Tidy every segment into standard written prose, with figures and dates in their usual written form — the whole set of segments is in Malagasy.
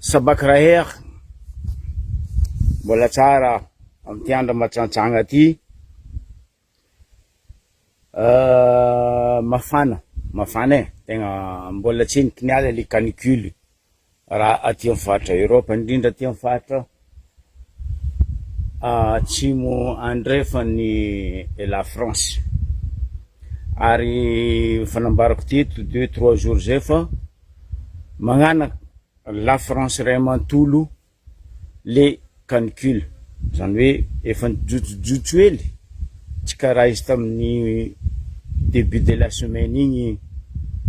Sabakraher, mbola tsara amin'ity andro matsantsagna ty. Mafana, mafana e, tegna mbola tsy heniky niala le canicule raha aty amin'ny faritra Europe, indrindra aty amin'ny faritra atsimo andrefan'ny la France, ary efa nambarako teto deux trois jours zay fa magnana la France iray manontolo le canicule, zany hoe efa nijotsojotso hely, tsy karaha izy tamin'ny debut de la semaine igny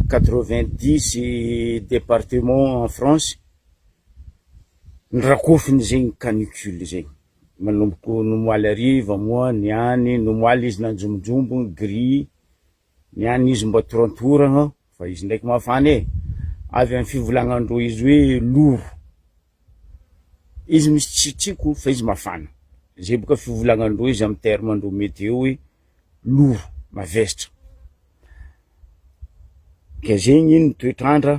90 département en France, norakofiny zegny canicule zegny, manomboko nomoaly hariva moa niany, nomoaly izy nanjombonjombogno gris, niany izy mba torantoragna fa izy ndraiky mafana e, avy amy fivolagnandreo izy hoe loro. Izy misy tsitsiako fa izy mafana, zay boka fivolagnandreo izy amy terme ndreo meteo hoe loro, mavesatra, ke zegny ny toetr'andra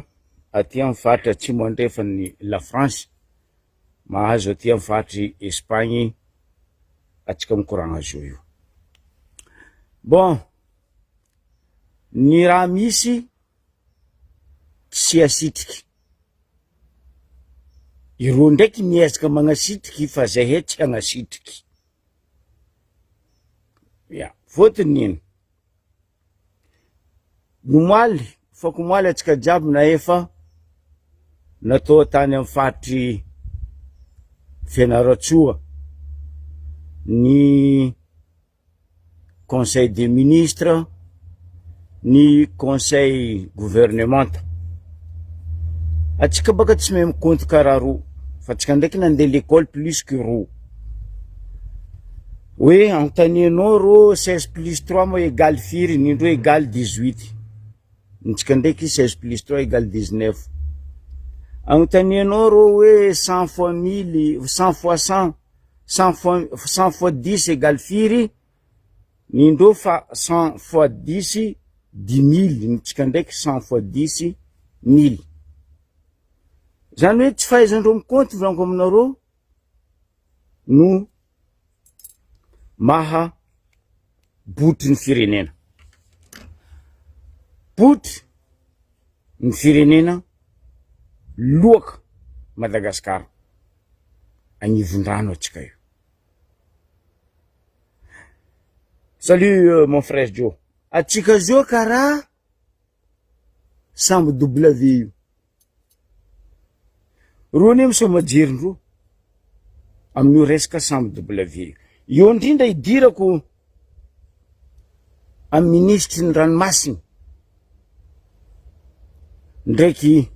aty amy faritra atsimo andrefan'ny la France, mahazo aty amy faritry Espagne atsika mikoragna zao io. Bon, ny raha misy tsy asitriky. Ireo ndraiky miezaka magnasitriky fa zahay tsy hagnasitriky. Ya, fôtony ino? Nomaly, afakomaly antsika jiaby nahefa natao tany amin'ny faritry Fianarantsoa ny conseil des ministres, ny conseil gouvernemanta. Atsika baka tsy mahay mikaonty karaha rô fa atsika ndraiky nandeha l'école plus que rô. Hoe anontanianao rô 16 plus 3 moa égale firy, ny ndreo égale 18, ny tsika ndraiky 16 plus 3 égale 19. Anontanianao rô hoe 100 fois mille, 100 fois 100, 100 fois 100 fois 10 égale firy, ny ndreo fa 100 fois 10 dix mille, ny tsika ndraiky 100 fois 10 mille. Zany hoe tsy fahaizandreo mikaonty volaniko aminareo no maha botry ny firenena. Botry ny firenena loaka Madagasikara agnivon-drano atsika io. Salut mon frère Joe, atsika zao karaha sambo W io. Reo anie misaoma jerindreo amin'io resaka sambo W io. Eo indrindra idirako amin'ny minisitry ny ranomasina ndraiky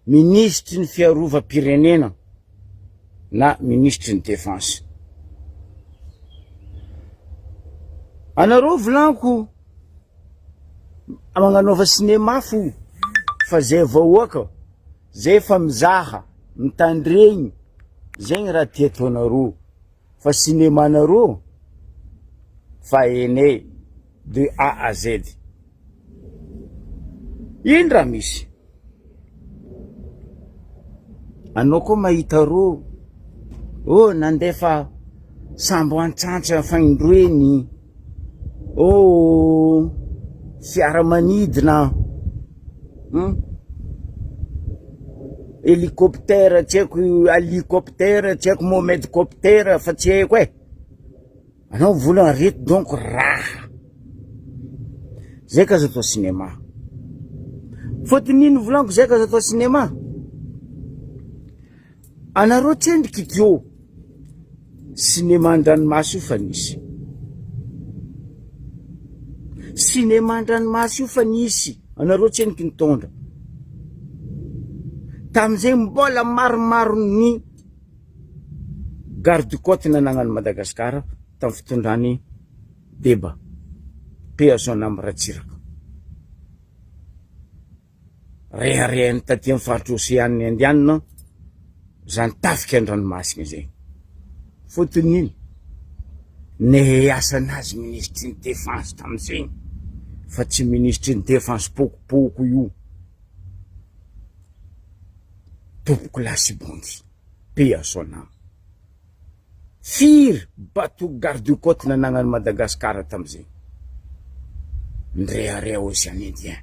minisitry ny fiarovam-pirenena na minisitry ny defense. Anareo volaniko magnanaova cinéma fo fa zay vahoaka zay efa mizaha mitandregny zegny raha tia ataonareo fa cinéma nareo fa hainay de A à Z. Ino raha misy? Anao koa mahita rô, oh nandefa sambo antsantsa fagnindroeny, oh fiaramanidina, hum hélicoptère tsy haiko alicoptère tsy haiko momedcoptère fa tsy haiko e. Anao mivolagna reto donc raha zay ka azo atao cinéma. Fôtony ino volagniko zay ka azo atao cinéma? Anareo tsendriky idiot, cinéma an-dranomasy io fa nisy. Cinéma an-dranomasy io fa nisy, anareo tsendriky nitondra. Tamizay mbola maromaro ny Garde côte nanagnan'i Madagascar tamin'ny fitondran'i Deba, paix à son âme Ratsiraka. Reharehany taty amin'ny faritra Oseana Indiana zany tafika an-dranomasina zay. Fotony ino? Nehiasana azy minisitry ny défense tamin'izegny fa tsy minisitry ny défense pokopoko io. Tompokolahy sy bondy, paix à son âme. Firy bateau garde côte nanagnan'i Madagascar tamizegny? Nirehareha Ocean Indien.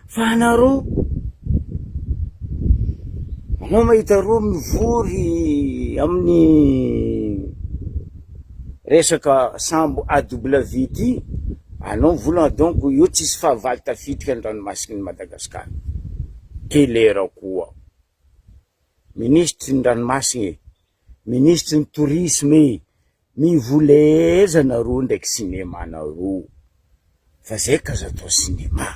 Fa anareo, anao mahita reo mivory amin'ny resaka sambo AW ty, anao mivolagna donc io tsisy fahavalo tafiditra ny ranomasin'i Madagascar. Kelera koa. Minisitry ny ranomasina e, minisitry ny tourisme e, mivoleza nareo ndraiky cinéma nareo fa zay ka aza atao cinéma.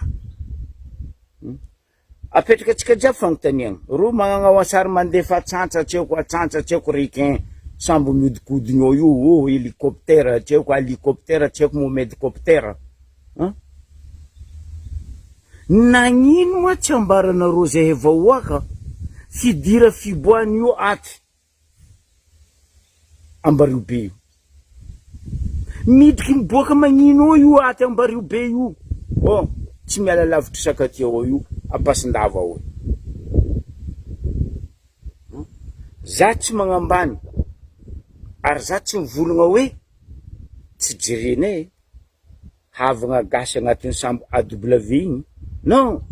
Apetraka antsika jiaby fanontaniana, reo magnana sary mandefa atsantsa tsy haiko atsantsa tsy haiko requin sambo miodikodina eo io, oh hélicoptère tsy haiko alicoptère tsy haiko momedcoptère an! Nagnino moa tsy ambaranareo zahay vahoaka fidira fiboahana io ato Ambario be io. Midriky miboaka magnino ao io ato Ambario be io. Oh, tsy miala lavitry Sakatia ao io, Ampasindava ao. Za tsy magnambany ary za tsy mivolagna hoe tsy jerenay e. havagna gasy agnatin'ny sambo AW igny non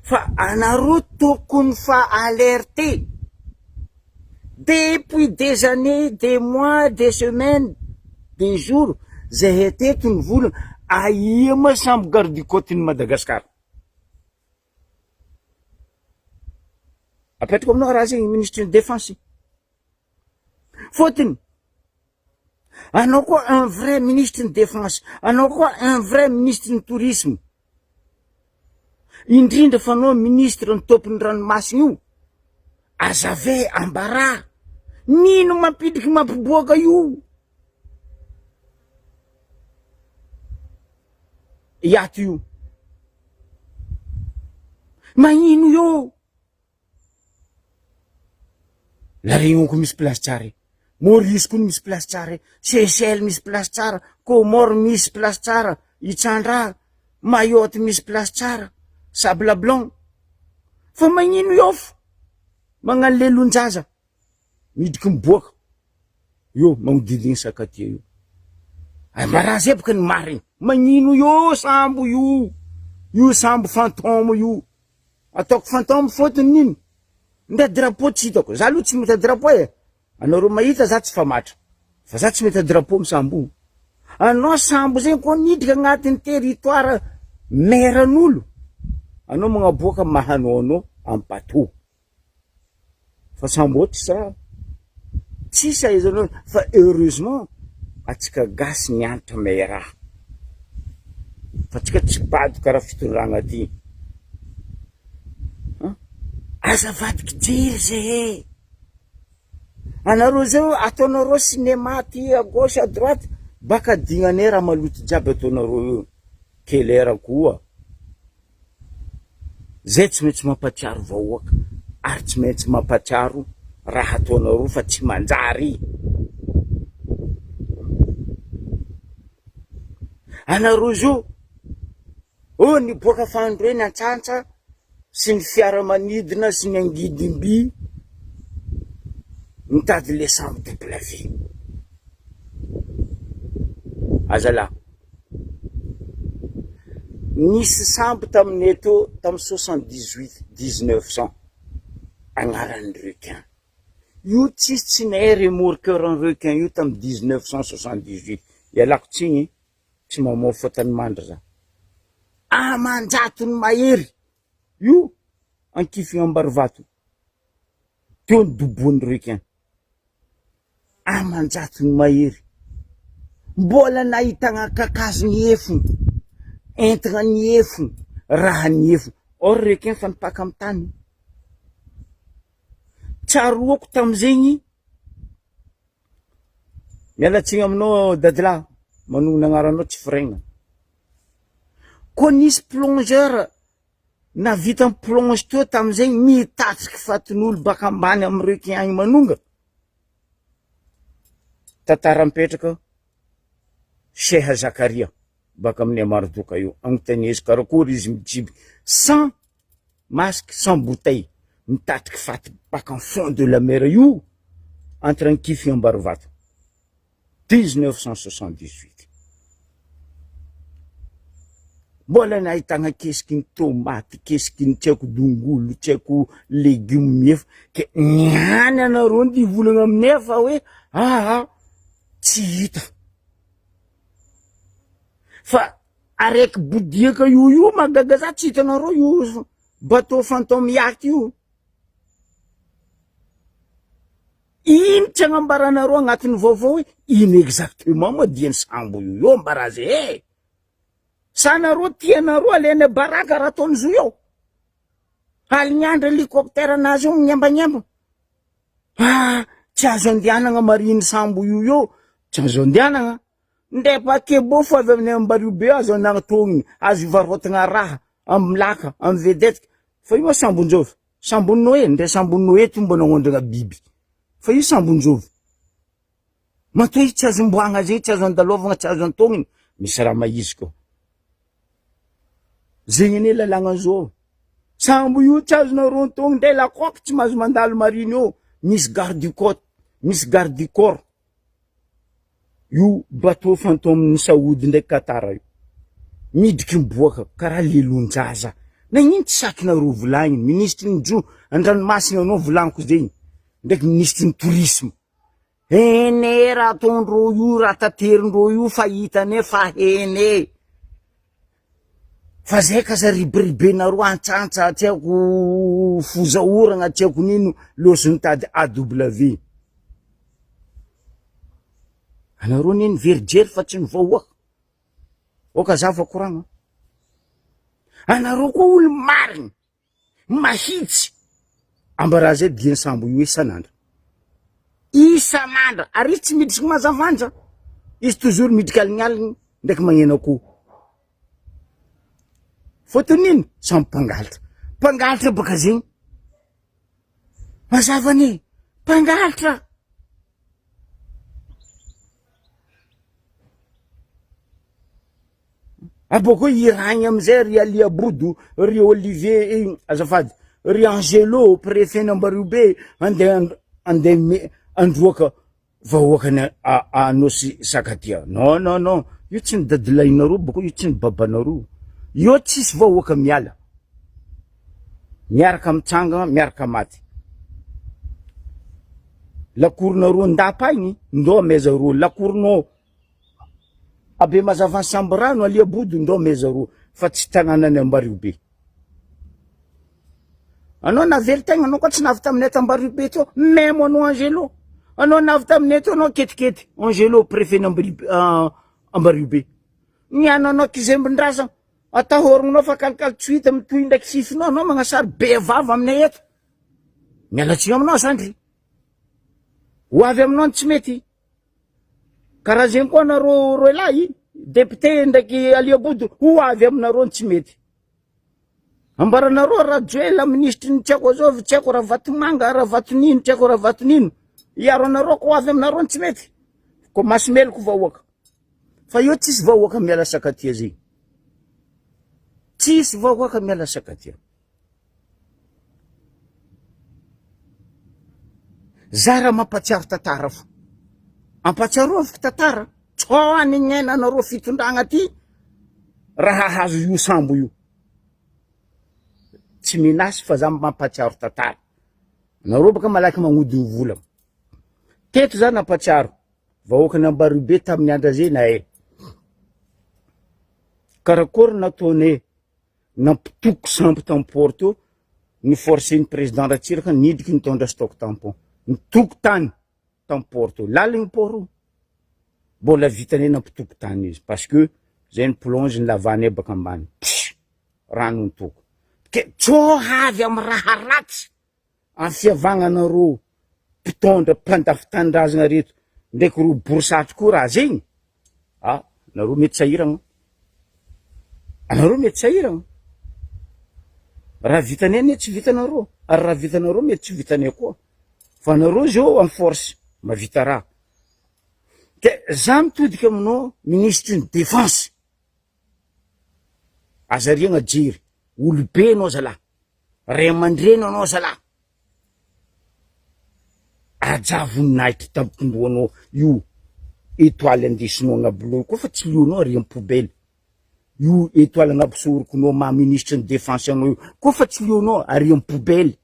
fa anareo tokony fa alerte depuis des années des mois des semaines des jours zahay teto nivolagna aia ma sambo garde cote ny Madagascar apetrako aminao raha zegny ministre ny defense fôtony Anao koa un vrai ministre ny défense, anao koa un vrai ministre ny tourisme, indrindra fa anao ministre ny tompon'ny ranomasina io, azave ambarà, nino mampidriky mampiboaka io? Iato io. Magnino io? La Réunion koa misy place tsara e, Maurice koa misy place tsara e, Seychelles misy place tsara, Comores misy place tsara, Itsandraha, Mayotte misy place tsara, Sable blanc, fa magnino eo fo magnano lelon-jaza midriky miboaka eo magnodidiny Sakatia io, ambara zay boka ny marigny, magnino eo sambo io, io sambo fantôme io. Ataoko fantôme fôtony nino? Ndra drapeau tsy hitako, za aloha tsy mahita drapeau e, anareo mahita za tsy famatra, fa za tsy mahita drapeau am sambo io, anao sambo zegny koa niditra agnatin'ny territoire mer an'olo, anao magnaboaka maha anao anao am bateau. Fa sambo ao tsisy raha, tsisy ahaizanao fa heureusement atsika gasy nianatra mahay raha, fa tsika tsy bado karaha fitondragna ty, an! Aza avadiky jery zay e! Anareo zao ataonareo cinéma aty à gauche à droite, baka adignanay raha maloto jiaby ataonareo io, quelle heure koa. Zay tsy maintsy mampatsiaro vahoaka ary tsy maintsy mampatsiaro raha ataonareo fa tsy manjary. Anareo zao, oh niboaka fanindroeny antsantsa sy ny fiaramanidina sy ny angidim-by mitady le sambo double V. Azalahy. Nisy sambo taminay teo tamin'ny 78 1900 agnaran'ny requin. Io tsisy tsy nahay remorqueur en requin io tamin'ny 1978. Ialako tsiny tsy mamoa fotany mandry za. Aman-jatony mahery io ankifigna Ambarivato. Teo ny doboan'ny requin. aman-jatony mahery. Mbola nahitana kakazo niefona, entana niefona, raha niefona. Or requin fa nipaka amin'ny tany. Tsaroako tamin'izegny, miala tsiny aminao dadilahy, manonona agnaranao tsy firaigna. Koa nisy plongeur Nahavita ni-plonge teo tamin'izay nitatriky fatin'olo baka ambany amin'ny requin agny manonga. Tantara mipetraka Sheikh Zakaria baka amin'ny Amarodoka io. Agnontania izy karakory izy mijiby sans. Masque sans bouteille mitatriky faty baka am fond de la mer io entre Ankify Ambarivato 1978. Mbola nahitagna kesiky ny tomaty, kesiky ny tsy haiko dongolo, tsy haiko legioma miefo ke niany anareo ndy hivolagna aminay fa hoe aa tsy hita fa Araiky bodiaka io io mahagaga za tsy hitanareo io bateau fantôme yacht io. Ino tsy agnambaranareo agnatin'ny vaovao hoe ino exactement moa dian'ny sambo io io ambaraza e. Sa nareo tianareo alaina baraka raha ataon'izy io eo. Alignandra hélicoptère nazy io miembagnemba. Ah, tsy azo andehanagna marine sambo io io, tsy azo andehanagna. Ndre paquebot fo avy amin'ny Ambariobe azo anatogny, azo ivarotagna raha amy laka, amy vedette, fa io ma sambon-jovy? Sambon'i Noé, ndre sambon'i Noé ty mba nagnondragna biby, fa io sambon-jovy? Matoa izy tsy azo omboagna zay, tsy azo andalovagna, tsy azo antogniny, misy raha mahizy koa. Zegny anie lalàgna zao. Sambo io tsy azonareo antogniny, ndre la coque tsy mahazo mandalo marine eo, misy garde du côte, misy garde du corps. Io bateau fantôme ny Saody ndraiky Qatar io. Midriky miboaka karaha lelon-jaza. Nagnino tsy sakinareo volagniny? Minisitry ny jo andranomasina anao volagniko zegny ndraiky minisitry ny tourisme. Hene raha ataondreo io raha taterindreo io fa hitanay fa hene. Fa zay kasa ribiribenareo antsantsa tsy haiko foza oragna tsy haiko nino loso nitady AW. Anareo anie niverijery fa tsy ny vahoaka. Oka za fa koragna. Anareo koa olo marigny. Mahitsy ambarà zay dian'ny sambo io isan'andro. Isan'andro ary izy tsy miditry mazavanja. Izy toujours miditra alignaligny ndraiky magneno akoho. Fôtony ino? Samy mpangalatra. Mpangalatra baka zegny. Mazava anie, mpangalatra. Abôkeo hiragny amizay ry Alia Bodo, ry Olivier, azafady, ry Angelo, préfet n'Ambariobe, andeha andeha androaka vahoakany Anosy Sakatia. Non non non, io tsy ny dadilahinareo bôka io tsy ny babanareo. Io tsisy vahoaka miala. Miaraka mitsangana, miaraka maty. Lakoronareo an-dapa igny, ndao amaiza reo, lakoronao Abe mazava Sambirano alia bodo ndao meza roa fa tsy tanànan'i Ambariobe. Anao navely tegna anao koa tsy navy taminay t'Ambariobe teo memo anao Angelo. Anao navy taminay teo anao ketikety Angelo préfet n'Ambariobe Ambariobe. Ny ananao kizembin-drazana atahorogninao fa kalikaly tsy hita mitohy ndraiky fifinao anao magnasary be vava aminay eto. Miala tsiny aminao zandry. Ho avy aminao ny tsy mety. Karaha zegny koa anareo roe lahy, député ndraiky Alia Bodo, ho avy aminareo ny tsy mety. Ambaranareo Rajoelina minisitry ny tsy haiko azovy, tsy haiko Ravatomanga, Ravatonino, tsy haiko Ravatonino. Hiaro anareo ko ho avy aminareo ny tsy mety. Ko maso meloko vahoaka. Fa eo tsisy vahoaka miala sakatia zegny. Tsisy vahoaka miala sakatia. Za raha mampatsiaro tantara fo. Ampatsiaroviko tantara. Tsao anignenanareo fitondragna ty raha hahazo io sambo io. Tsy menace fa za mampatsiaro tantara. Nareo baka malaky magnodigny vola. Teto za nampatsiaro vahoakan'i Ambaribe tamin'ny andra zay nahay. Karakory nataonay Nampitoko sambo tam port teo ny forcer ny président Ratsiraka nidriky nitondra stock tampon. Nitoko tany tam port teo. Laligny port io. Mbola vitanay nampitoko tany izy parce que zay ny plonge ny lavanay baka ambany. Pss! Rano nitoko. Ke tsô avy am raha ratsy. Am fiavagnanareo mpitondra mpandafy tanindrazagna reto ndraiky ro borosatry koa raha zegny ah nareo mety sahiragna anareo mety sahiragna raha vitanay anie tsy vitanareo ary raha vitanareo mety tsy vitanay koa fa anareo zao en force mavita raha de za mitodika aminao minisitry ny defense aza ariagna jery olobe anao zalahy. Ray aman-dreny anao zalahy. Ajà voninahitry tampon-dohanao io étoile andesinao agnabolao io koa fa tsy leonao ary am poubelle. Io étoile agnabo sorokonao maha ministre ny défense anao io koa fa tsy leonao ary am poubelle.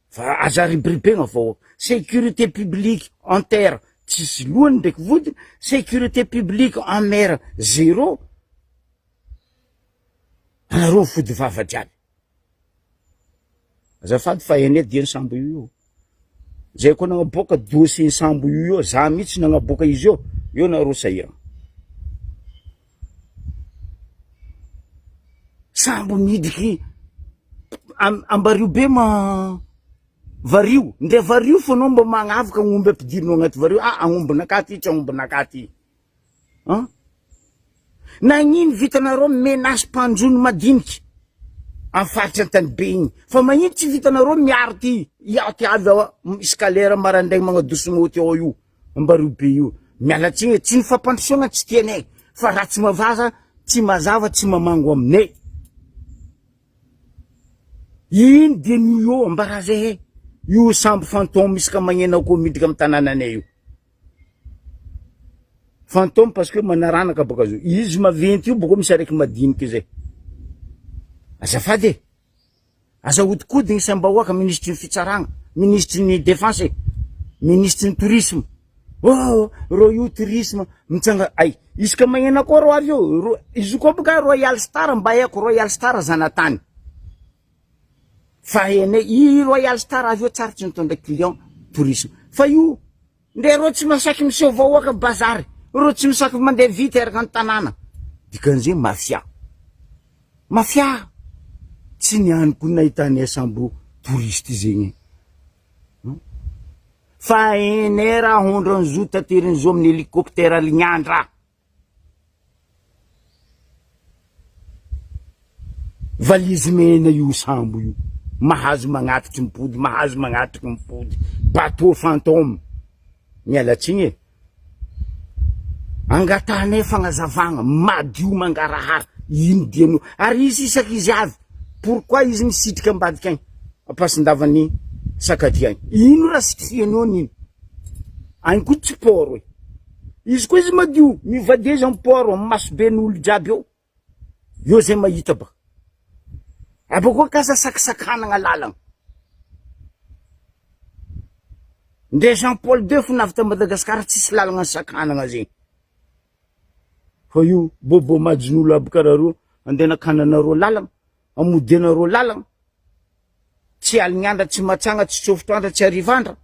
Fa aza ribiribegna vahoaka. Sécurité publique en terre tsisy lohany ndraiky vodiny, sécurité publique en mer zéro. Anareo mifody vava jiaby. Azafady fa hainay dieny sambo io io. Zay koa nagnaboaka dossier sambo io io, za mihitsy nagnaboaka izy io, eo nareo sahirana. Sambo midriky ambario be ma vario, ndre vario fô anao mba magnavaka agnomby ampidirinao agnaty vario, ah agnombinakahy ty tsy agnombinakahy ty. An! Nagnino vitanareo menace mpanjono madiniky am faritra Antanibe igny fa magnino tsy vitanareo miaro ty yacht avy ao scalaire marandraigny magnadoso moto ao io Ambariobe io. Miala tsiny e, tsy ny fampandrosoagna tsy tianay fa raha tsy mavaza tsy mazava tsy mamango aminay. Ino dia ny io ambara zay io sambo fantôme isaka magnena koa miditra am tanànanay io. Fantôme parce que manaranaka bôka zo. Izy maventy io bôka misy araiky madiniky zay. Azafady e. Aza ahodikodiny isam-bahoaka minisitry ny fitsaragna, minisitry ny défense e, minisitry ny tourisme. Oh, rô io tourisme mitsanga ay. Isaka magnena koa rô avy eo, rô izy koa boka Royal Star mba haiko Royal Star zanatany. Fa hainay i Royal Star avy eo tsara tsy mitondra client tourisme. Fa io ndre reo tsy masaky miseho vahoaka bazary, reo tsy misaky mandeha vite eraka ny tanàna. Dikan'izay mafia. Mafia! Tsy niany koa nahitany sambo touriste zegny. Fa hainay raha hondran'zo taterin'zo amin'ny hélicoptère lignandra. Valizy mena io sambo io, mahazo magnatitry mipody, mahazo magnatriky mipody, bateau fantôme, miala tsiny e, angatahanay fagnazavagna madio mangarahara, ino dian'io, ary izy isaky izy avy, pourquoi izy misitrika ambadika agny, ampasindavan'ny sakadia agny, ino raha sitriany eo nino, agny koa tsy port e. Izy koa izy madio, mivadia izy am port am maso be n'olo jiaby eo, eo zay mahita ba. Abakeo kasa sakisakanagna lalagna. Ndre Jean Paul deux fo navy ta Madagascar tsisy lalagna nisakanagna zegny. Fa io bobo majin'olo aby karaha reo andeha nakananareo lalagna, amodianareo lalagna. Tsy align'andra, tsy matsagna, tsy tsofotr'andra, tsy hariv'andra.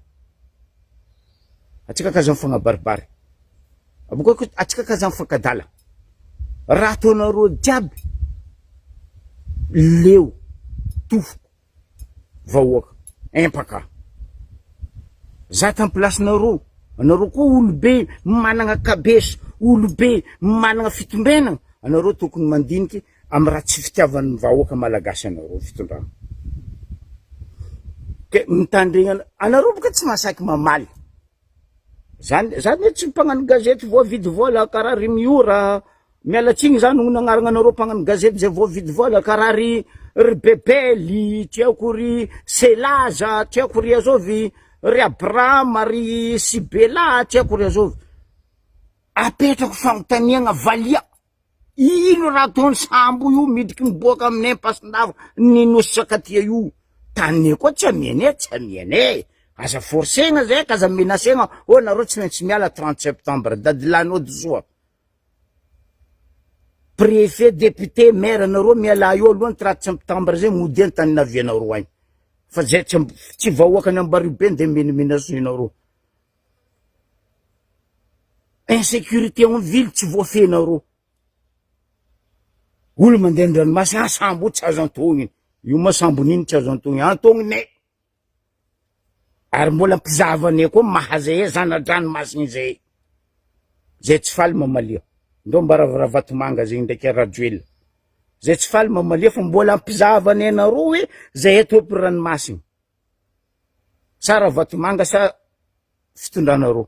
Atsika ka aza mifagnabaribary. Abokeo koa atsika ka aza mifankadala. Raha ataonareo jiaby leo tofoko vahoaka empaka. Za tam place-nareo, anareo koa olobe managna kabeso, olobe managna fitombenagna, anareo tokony mandiniky Am raha tsy fitiavan'ny vahoaka malagasy anareo fitondrana. Ke mitandregna anareo boka tsy mahasaky mamaly. Zany zany ne tsy mpagnano gazety voavidy vola karaha ry Miora, miala tsigny zany no nagnaragna anareo mpagnano gazety zay voavidy vola karaha ry ry Bebely, tsy haiko ry Selaza, tsy haiko ry azovy, ry Abrahama, ry Sibela, tsy haiko ry azovy. Apetrako fagnontaniagna valia. Ino raha ataony sambo io midriky miboaka aminay Ampasindava ny nosy Sakatia io? Taninay koa tsy amianay, tsy amianay. Aza forcegna zay ka aza menacegna oh nareo tsy maintsy miala 30 septembre dadilahinao disoa. Préfet, député, maire nareo mialà eo aloha ny 30 septembre zay modia ny tany navianareo agny. Fa zay tsy tsy vahoakan'i Ambaribe ndeha menomenacenareo. Insécurité en ville tsy voafehinareo. Olo mandeha an-dranomasina, ah sambo io tsy azo antognina. Io moa sambon'ino tsy azo antognina, antognina e! Ary mbola mpizahavanay koa maha zay zana-dranomasina izay. Zay tsy faly mamalia. Ndao mba Ravatomanga zegny ndraiky Rajoelina. Zay tsy faly mamalia fa mbola mpizahavanay anareo hoe zay eto ranomasina. Sa Ravatomanga sa fitondranareo?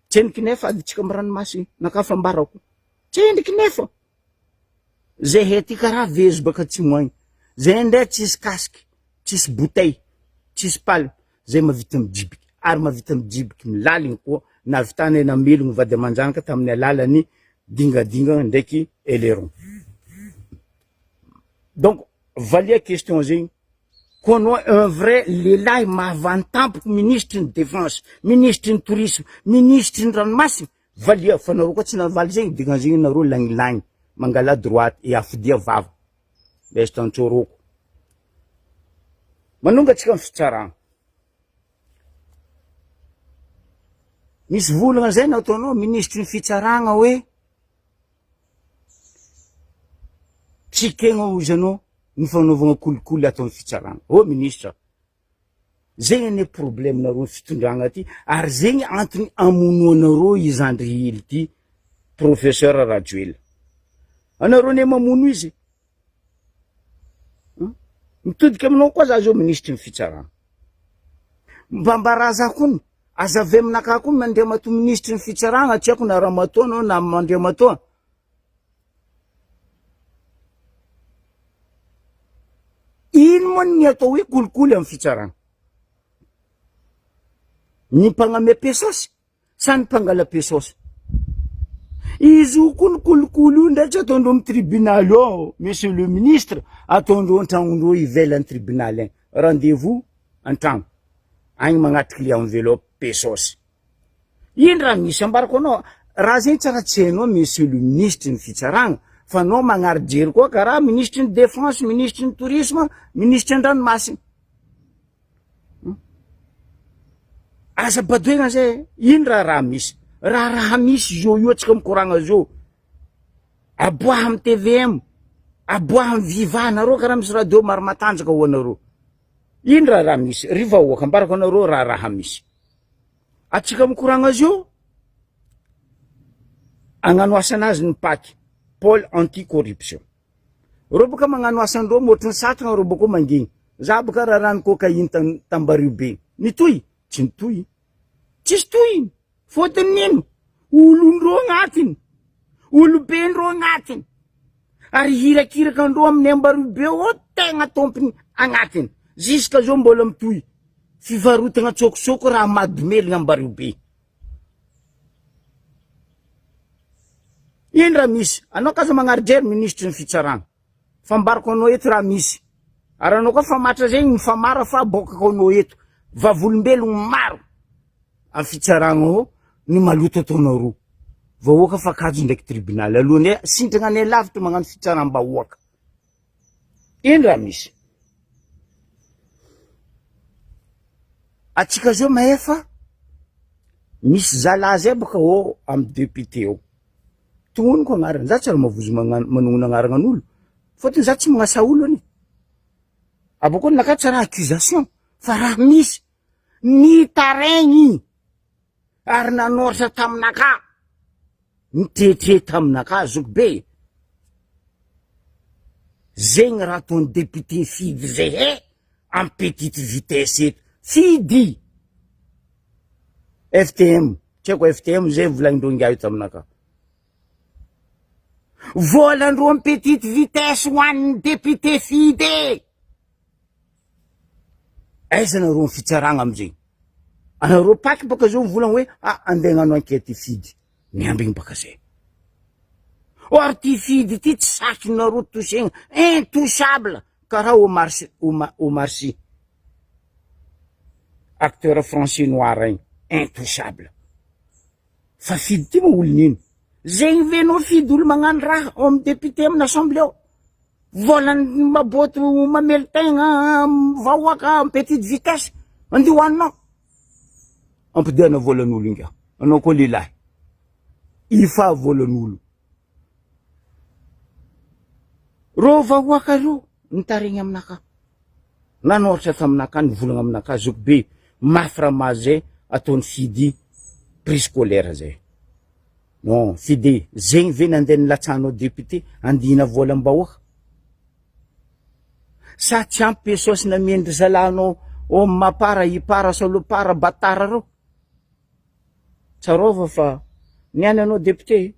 Tsendriky nefa adintsika am ranomasina naka fambarako. Tsendriky nefa. Zahay aty karaha vezo baka atsimo agny. Zay ndray tsisy casque, tsisy bouteille, tsisy palme, zay mahavita mijibiky ary mahavita mijibiky milaligny koa nahavitanay namelogno vady aman-janaka tamin'ny alalan'ny dingadingana ndraiky aileron. Donc valia question zegny, koa anao un vrai lehilahy mahavantampoko minisitry ny defense, minisitry ny tourisme, minisitry ny ranomasina, valia fa nareo koa tsy nahavaly zegny dikan'zegny nareo lagnilagny, mangala droite e afodia vava. Best Antsoroko. Manonga antsika ny fitsarana. Misy volana zay nataonao minisitry ny fitsarana hoe tsy ekena hozy anao ny fanaovana kolikoly ato amin'ny fitsarana. Oh ministra, zegny anie problème nareo fitondragna ty ary zegny antony amonoanareo i zandry hely ty professeur Rajoelina. Anareo anie mamono izy. Mitodika aminao koa za zao minisitry ny fitsarana. Mba mba za koa aza avy aminakahy koa andriamatoa minisitry ny fitsarana tsy haiko na ramatoa anao na andriamatoa. Ino moa ny atao hoe kolikoly amin'ny fitsarana? Ny mpagname pesosy sa ny mpangala pesosy? Izy io koa ny kolikoly io ndray tsy ataondreo amin'ny tribunaly ao, monsieur le ministre, ataondreo an-tragnondreo ivelan'ny tribunaly agny, rendez-vous an-tragno, agny magnatriky le enveloppe pesosy. Ino raha misy ambarako anao, raha zegny tsara tsy hainao monsieur le ministre ny fitsaragna fa anao magnary jery koa karaha ministre ny defense, ministre ny tourisme, ministre an-dranomasina. Aza badoegna zay, ino raha raha misy, raha raha misy zao io atsika mikoragna zao, aboaha amy tvm, aboaha amy viva, nareo karaha misy radio maro matanjaka ho anareo. Ino raha raha misy, ry vahoaka ambarako anareo raha raha misy. Atsika mikoragna azy io, agnano asanazy ny pac, pole anti corruption. Reo boka magnano asandreo mihoatry ny satrana reo boko mangigny. Za boka rarany cocaïne tambario be. Nitohy? Tsy nitohy. Tsisy tohiny. Fôtony nino? Olondreo agnatiny. Olobendreo agnatiny. Ary hirakiraka andreo amin'ny ambario be ao tegna tompony agnatiny. Jusqu'à zao mbola mitohy. Fivarotagna tsôkosôko raha mahadomelina ambario be. Ino raha misy? Anao k'aza magnary jery minisitry ny fitsarana. Fambarako anao eto raha misy. Ary anao koa famatra zegny mifamara fa aboakako anao eto. Vavolombelogno maro amin'ny fitsarana ao ny maloto ataonareo. Vahoaka fa kajo ndraiky tribonaly. Alohanay sintragna anay lavitra magnano fitsaram-bahoaka. Ino raha misy? Atsika zao mahefa misy zalahy zay baka ao amy député ao. Tognoniko agnarany, za tsy ary mavozo magnano manognona agnarana an'olo. Fôtony za tsy magnasa olo anie. Abôkeo ninakahy tsy raha accusation fa raha misy nitaraigny ary nanoratra taminakahy, nitretre taminakahy zoky be. Zegny raha ataon'ny député Fidy zay he amy petite vitesse eto. Fidy! FTM, tsy haiko FTM zay volagnindreo ingahy io taminakahy. Volandreo amy petite vitesse ho an'ny député Fidy e! Aiza nareo ny fitsaragna amizay? Anareo paky baka zao mivolagna hoe ah andeha hagnano enquête Fidy. Miambigny baka zay. Or ty Fidy ty tsy sakinareo tosegna, intouchable karaha Omar Sy, Omar Sy. Acteur français noir igny, intouchable. Fa Fidy ty moa olon'ino? Zegny ve anao Fidy olo magnano raha ao amin'ny député amin'ny assemblée ao? Volan'ny maboto mamely tegna vahoaka en petite vitesse andeha hohaninao. Ampodiana volan'olo ingahy. Anao koa lehilahy. Ifa volan'olo. Reo vahoaka reo nitaregny aminakahy. Nanoratra taminakahy, nivolagna aminakahy zoky be mafy raha mahazo zay ataon'i Fidy prix scolaire zay. Non, Fidy, zegny ve nandeha nilatsahanao député andihina volam-bahoaka? Sa tsy ampy pesos namien-dry zalahinao ao amin'ny Mapar, Ipar, Solopar, Batara reo? Tsaroava fa niany anao député,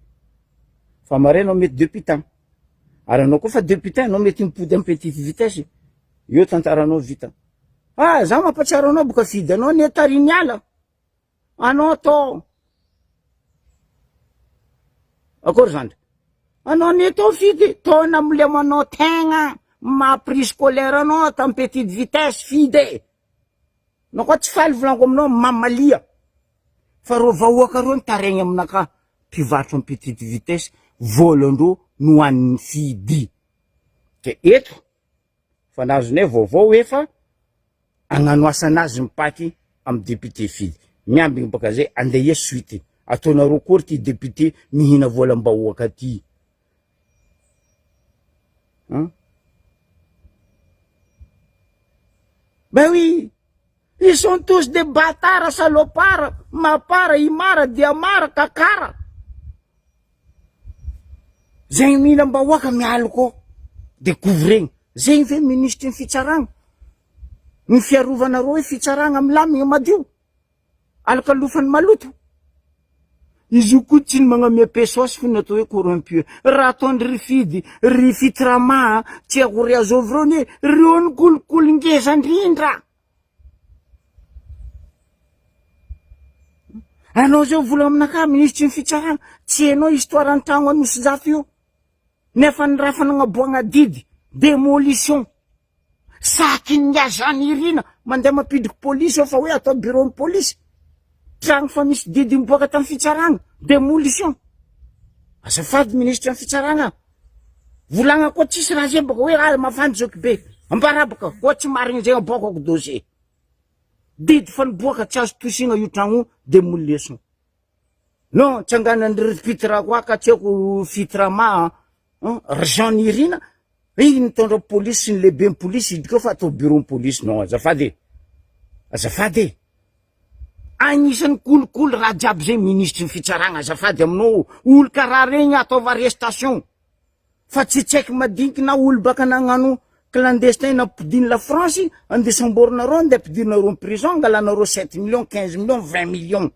fa mare anao mety députant. Ary anao koa fa député anao mety mipody am petite vitesse. Eo tantaranao vita. Ah, za mampatsiaro anao boka fidy anao anie tariny ala. Anao atao akory zandry. Anao anie tao fidy, tao namolemanao tegna maha prix scolaire anao tam petite vitesse fidy e. Anao koa tsy faly volaniko aminao mamalia. Fa reo vahoaka reo nitaregny aminakahy mpivarotra am petite vitesse volan-dreo no hoanin'ny fidy. De eto fa nazonay vaovao efa agnano asanazy mipaky am député fidy. Miambigny baka zay andeha ia suite. Ataonareo akory ty député mihina volam-bahoaka ty. Hein? Ben oui, ils sont tous des bâtards, salopards, mapara, imara, diamara, kakara. Zegny mihinam-bahoaka mialoko découvrir zegny ve minisitry ny fitsaragna? Ny fiarovanareo hoe fitsaragna milamigna madio? Alokalofan'ny maloto. Izy io koa tsy ny magnamia pesos fo ny atao hoe corrompu. Raha ataon-dry ry Fidy, ry Fitrama, tsy haiko ry Azovy reo anie, reo ny kolikoly ngeza indrindra. Anao zao vola aminakahy minisitry ny fitsarana, tsy hainao histoire ny tragno Anosizato io. Nefa ny raha fanagnaboagna didy, demolition. Saky ny Nirina mandeha mampidriky polisy eo fa hoe atao bureau ny polisy. Tragno fa misy didy miboaka tamin'ny fitsarana, demolition. Azafady minisitry ny fitsarana. Volagna koa tsisy raha zay baka hoe ah mafandy zoky be. Ambarabaka koa tsy marigny zay aboakako dossier. Didy fa niboaka tsy azo tosigna io tragno io demolition. Non, tsanganan'ny ry Fitra koa ka tsy haiko Fitrama an, ry Jean Nirina, iny nitondra polisy sy ny lehiben'ny polisy hiditra eo fa atao bureau ny polisy. Non, azafady e, azafady e. Agnisan'ny kolikoly raha jiaby zay minisitry ny fitsaragna azafady aminao, olo karaha regny ataova arrestation fa tsy tsaiky madiniky na olo baka nagnano clandestin nampidiny la France andeha samborinareo andeha ampidirinareo en prison angalanareo 7 millions, 15 millions, 20 millions.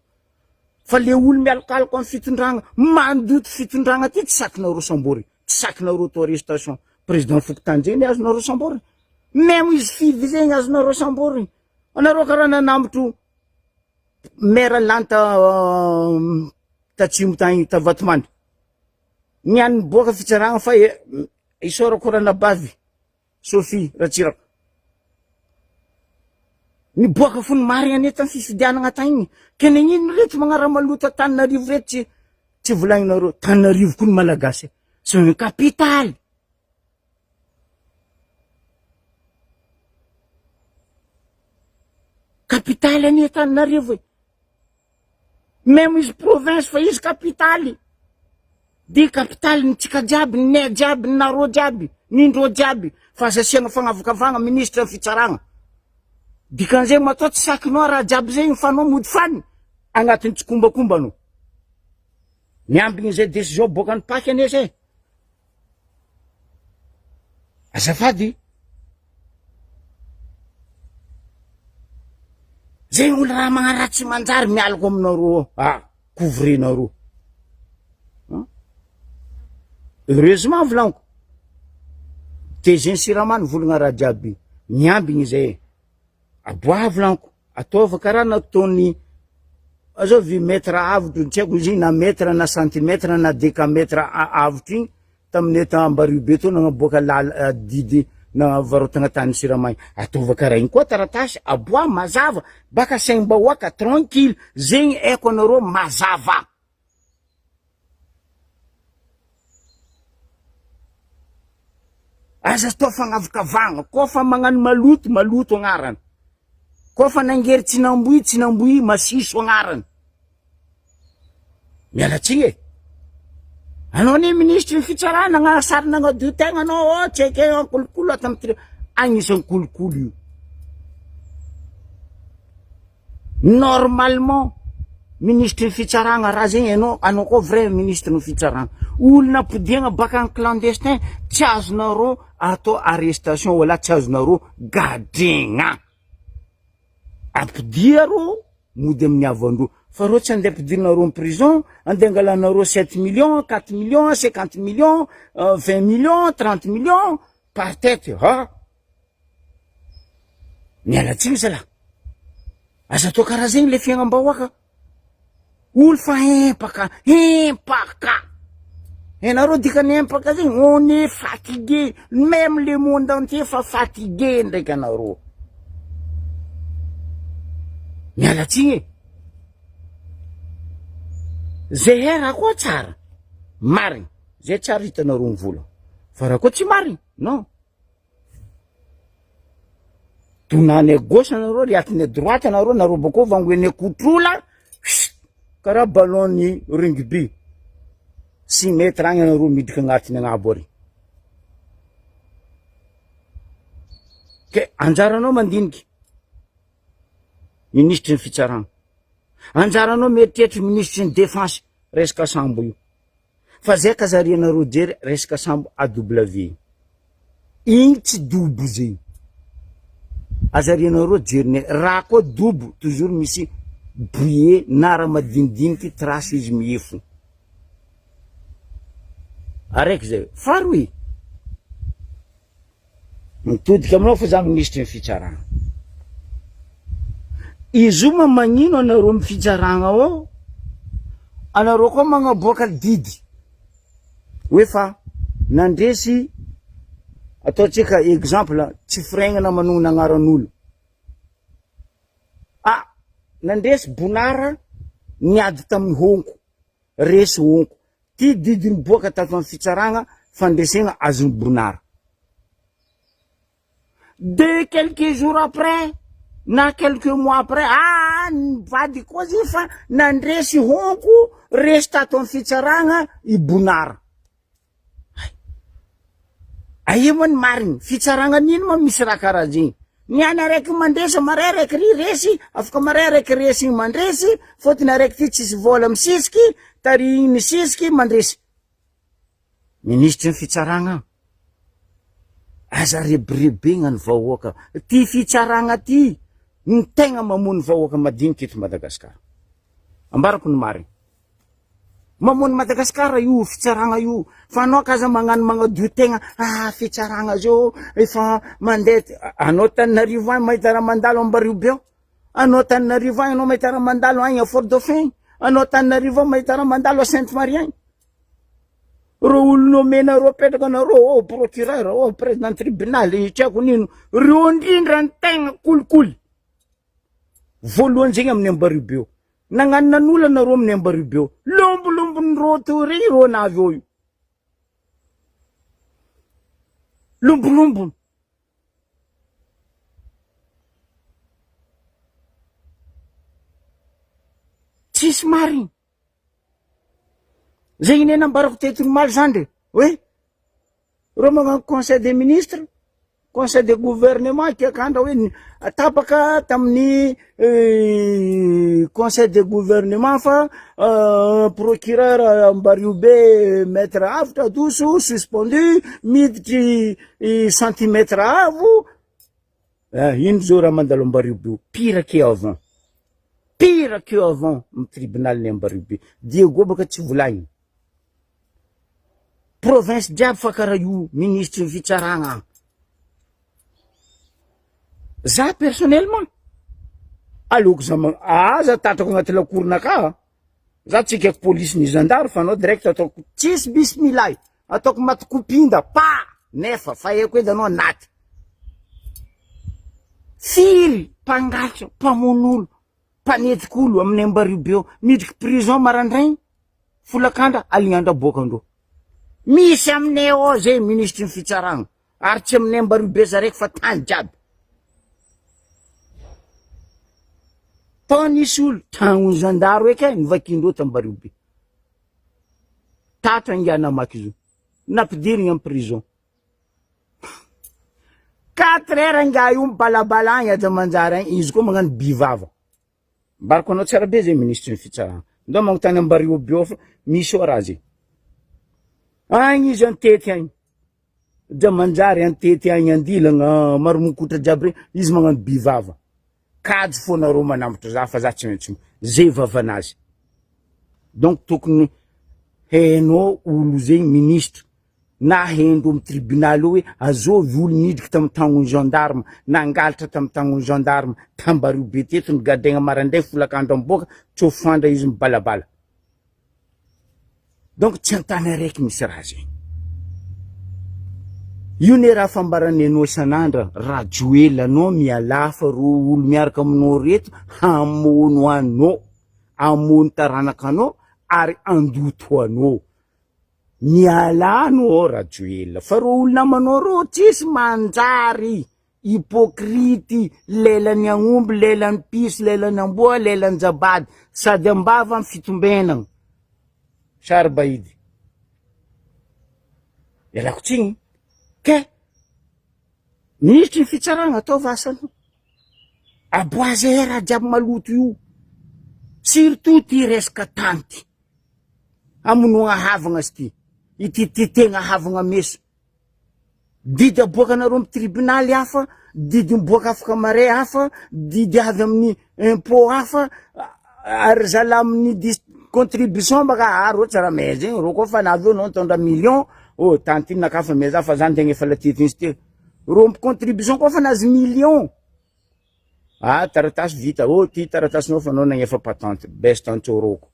Fa le olo mialokaloka am fitondragna, mandoto fitondragna ty tsy sakinareo sambory, tsy sakinareo atao arrestation. Président fokontany zegny azonareo sambory. Même izy fidy zegny azonareo sambory. Anareo karaha nanambotro maire lany ta tatsimo tagny ta Vatomandry. Niany niboaka fitsaragna fa isaorako ranabavy Sophie Ratsiraka. Niboaka fony marigna anie tam fifidianagna tagny. Ke nagnino reto magnara-maloto Antananarivo reto tsy tsy volagninareo. Tananarivo koa ny Malagasy. C'est un capital. Capitale anie Antananarivo e. Même izy province fa izy capitale. De capitale ny tsika jiaby, ny nay jiaby, ny nareo jiaby, ny ndreo jiaby. Fa aza asiagna fagnavakavahagna ministre ny fitsaragna. Dikan'izay matoa tsy sakinao raha jiaby zegny fa anao mody fanina agnatin'ny tsikombakomba anao. Miambigny izay décision boakan'ny pac anie zay. Azafady. Zay olo raha magnaratsy manjary mialoko aminareo ah couvrenareo. Heureusement volaniko. Tezen'ny siramamy volagna raha jiaby miambigny zay. Aboaha volaniko. Ataova karaha nataony azovy mètre avotro tsy haiko izy na mètre na centimètre na décamètre avotro igny tamin'ny eto Ambariho be teo nagnaboaka lala didy navarotagna tany siramamy. Ataova karaha igny koa taratasy aboaha mazava baka saim-bahoaka tranquille zegny haiko anareo mazava. Aza atao fagnavakavahagna, koa fa magnano maloto, maloto agnarana. Koa fa nangery tsy namboy, tsy namboy, masiso agnarana. Miala tsiny e. Anao anie minisitry ny fitsarana, na sary nagnadio tegna anao, oh, tsy ekena kolikoly ato amin'ny tri-, agnisan'ny kolikoly io. Normalement ministry ny fitsaragna raha zegny enao, anao koa vrai ministre ny fitsaragna, olona ampodiagna baka any clandestin tsy azonareo atao arrestation wala tsy azonareo gadregna, ampodia rô mody amin'ny havandreo. Fa reo tsy andeha ampidirinareo am prison, andeha angalanareo sept millions, quatre millions, cinquante millions, vingt millions, trente millions par tete ha! Miala tsiny zalah, aza atao karaha zegny le fiaignam-bahoaka. Olo fa empaka, empaka! Hainareo dikany empaka zegny? On est fatigué, même le monde entier fa fatigué ndraiky anareo. Miala tsiny e! Zay hay raha koa tsara, marigny, zay tsara hitanareo mivola, fa raha koa tsy marigny, non. Donany à gauche anareo, riatiny à droite anareo, nareo bakeo vangoenay kotrola, chut, karaha ballon ny rugby, six mètres agny anareo miditra agnatiny agnabo ary. Ke anjaranao mandiniky, minisitry ny fitsarana, anjaranao mieritreritra minisitry ny défense, resaka sambo io. Fa zay kazarianareo jery resaka sambo AW igny tsy dobo zegny azarianareo jerinay raha koa dobo toujours misy bouillet na raha madinidiniky trace izy miefo araiky zay faharoy Mitodika aminao fa za minisitry ny fitsarana. Izy io ma magnino anareo amy fitsarana ao? Anareo koa magnaboaka didy hoe fa nandresy ataontsika exemple tsy firegnana manonona agnaran'olo. Ah nandresy Bonara niady tamin'ny honko, resy honko. Ty didy niboaka tato am fitsaragna fandresegna azon'i Bonara. De quelques jours après na quelques mois après, ah nivadika koa zay fa nandresy honko resy tato am fitsaragna i Bonara. Hay! Aia moa ny marigny? Fitsaragna n'ino moa misy raha karaha zegny? Ny any araiky mandresy maray araiky ry resy, afaka maray araiky resy igny mandresy, fôtony araiky ty tsisy vôla misisiky, tary igny misisiky mandresy. Minisitry ny fitsaragna, aza rebirebegna ny vahoaka, ty fitsaragna ty no tegna mamono vahoaka madinika eto Madagasikara. Ambarako ny marigny. Mamono Madagascar io fitsaragna io fa anao k'aza magnano magnadio tegna ah fitsaragna zao efa mandeha anao Tananarivo agny mahita raha mandalo Ambaribe ao, anao Tananarivo agny anao mahita raha mandalo agny à Fort Dauphin, anao Tananarivo agny mahita raha mandalo à Sainte Marie agny. Reo olo nomenareo apetraka anareo oh procureur oh président tribunal tsy haiko nino reo indrindra ny tegna kolikoly voalohany zegny amin'ny Ambaribe eo. Nagnano nanolana nareo amin'ny Ambaribe eo. Lombolombon'ny rô teo regny rô navy eo io. Lombolombony. Tsisy marigny. Zegny ne nambarako teto omaly zandry hoe reo magnano conseil des ministres, conseil de gouvernement kiakandra hoe tapaka tamin'ny conseil de gouvernement fa procureur Ambariobe maître Avotra Adoso suspendu miditry centimètre avo, ino zao raha mandalo Ambariobe io, pire que avant, pire que avant ny tribunal ny Ambariobe, Diego baka tsy volagniny. Province jiaby fa karaha io minisitry ny fitsaragna agny. Za personnellement aleoko za ma- aza tatrako agnaty lakoronakahy, za tsy ekeko polisy ni zandary fa anao direct ataoko tsisy bismillah, ataoko maty kopinda pa! Nefa fa haiko edy anao naty. Firy mpangalatra, mpamono olo, Mpanejika olo amin'ny Ambaribe eo, midriky prison marandraigny, folakandra, alignandra aboaka andreo. Misy aminay ao zay minisitry ny fitsaragna, ary tsy aminay Ambaribe zaraiky fa tany jiaby. Tao nisy olo, tragnon'ny zandary eky e, novakiandreo t'Ambaribe. Tratra ingahy namaky izy io, nampidirigny amy prison. Quatre heures ingahy io mibalabala agny aza manjary agny, izy koa magnano by vava. Ambarako anao tsara be zay minisitry ny fitsarana. Ndao magnontany Ambariobio ao fa misy ao raha zay. Agny izy antety agny. Dra manjary antety agny andilagna maromokotra jiaby regny, izy magnano by vava. Kajy fô nareo manambotra za fa za tsy maintsy zay vavanazy. Donc tokony hainao olo zegny ministre na haindreo amy tribunal eo hoe azovy olo nidriky tamy tagnony gendarme, nangalatra tamy tagnony gendarme, tambario be teto nigadraigna maraindray folakandro miboaka, tsôfandra izy mibalabala. Donc tsy an-tany araiky misy raha zegny. Io ne raha fambaran'ny anao isan'andra, Rajoelina anao mialà fa reo olo miaraka aminao reto hamono anao, hamono taranakanao ary handoto anao. Mialà anao Rajoelina fa reo olo namanao reo tsisy manjary. Hypocrite, lelan'ny agnomby, lelan'ny piso, lelan'ny amboa, lelan'ny jabady, sady am-bava ny fitombenagna. Saro-bahidy. Ialako tsiny ke minisitry ny fitsarana ataovy asanao. Aboazy raha jiaby maloto io. Surtout ty resaka tany ty. Hamonoagna havagna sy ty. Ity ty tegna havagna meso. Didy aboakanareo amin'ny tribonaly hafa, didy miboaka afaka marais hafa, didy avy amin'ny impot hafa, ary zala amin'ny dis- contribution baka ah reo tsy raha mahay zegny, reo koa fa navy eo anao nitondra million, oh tany ty nakahy fa mizaha fa za ntegna efa latify izy ty, reo contribution koa fa nahazo million, ah taratasy vita, oh ty taratasinao fa anao nagnefa patente, best antsôrôko,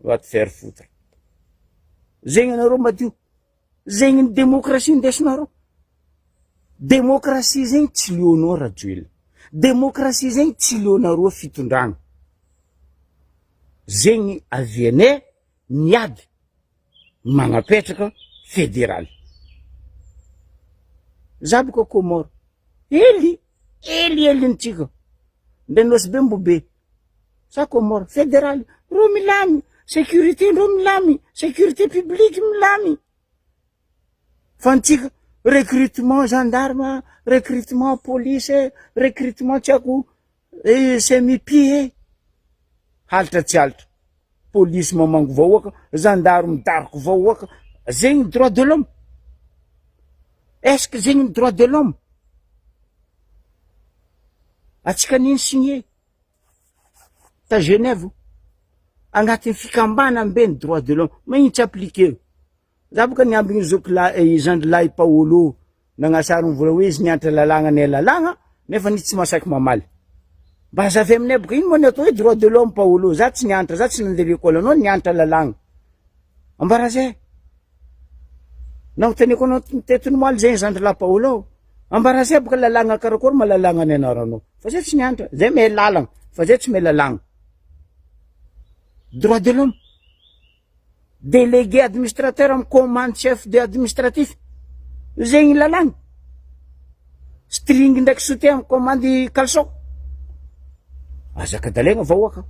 va te faire foutre, zegny anareo madio. Zegny ny demokrasia indesinareo. Demokrasia zegny tsy leonao Rajoelina. Demokrasia zegny tsy leonareo fitondragna. Zegny avianay miady magnapetraka federaly. Za boka Comore. Hely, hely helintsika. Ndray Nosy Be mbo be. Sa Comore federaly reo milamy, sécurité ndreo milamy, sécurité publique milamy. Fa antsika recrutement gendarme, recrutement police, recrutement tsy haiko CMIP e. Halitra tsy halitra. Polisy mamango vahoaka, gendarme midaroka vahoaka. Zegny droit de l'homme? Est-ce que zegny ny droit de l'homme? Atsika nino signé ta Genève agnatin'ny fikambanam-be ny droit de l'homme magnino tsy appliquer za boka niambigny zoky lahy zandry lahy Paolo nagnasary ny vola hoe izy nianatra lalàgna nay lalàgna nefa izy tsy mahasaky mamaly mba azavy aminay boka ino moa ny atao hoe droit de l'homme Paolo za tsy nianatra za tsy nandeha l'école anao nianatra lalàgna ambara zay Nanontaniako anao teto omaly zay zandry lahy Paolo. Ambara zay boka lalàgna karakory ma lalàgna nianaranao. Fa zay tsy nianatra, zay mahay lalagna, fa zay tsy mahay lalàgna. Droit de l'homme. Délégué administrateur amy commande chef de administratif. Zegny lalàgna. String ndraiky soutien amy commande caleçon. Aza kadalaigna vahoaka.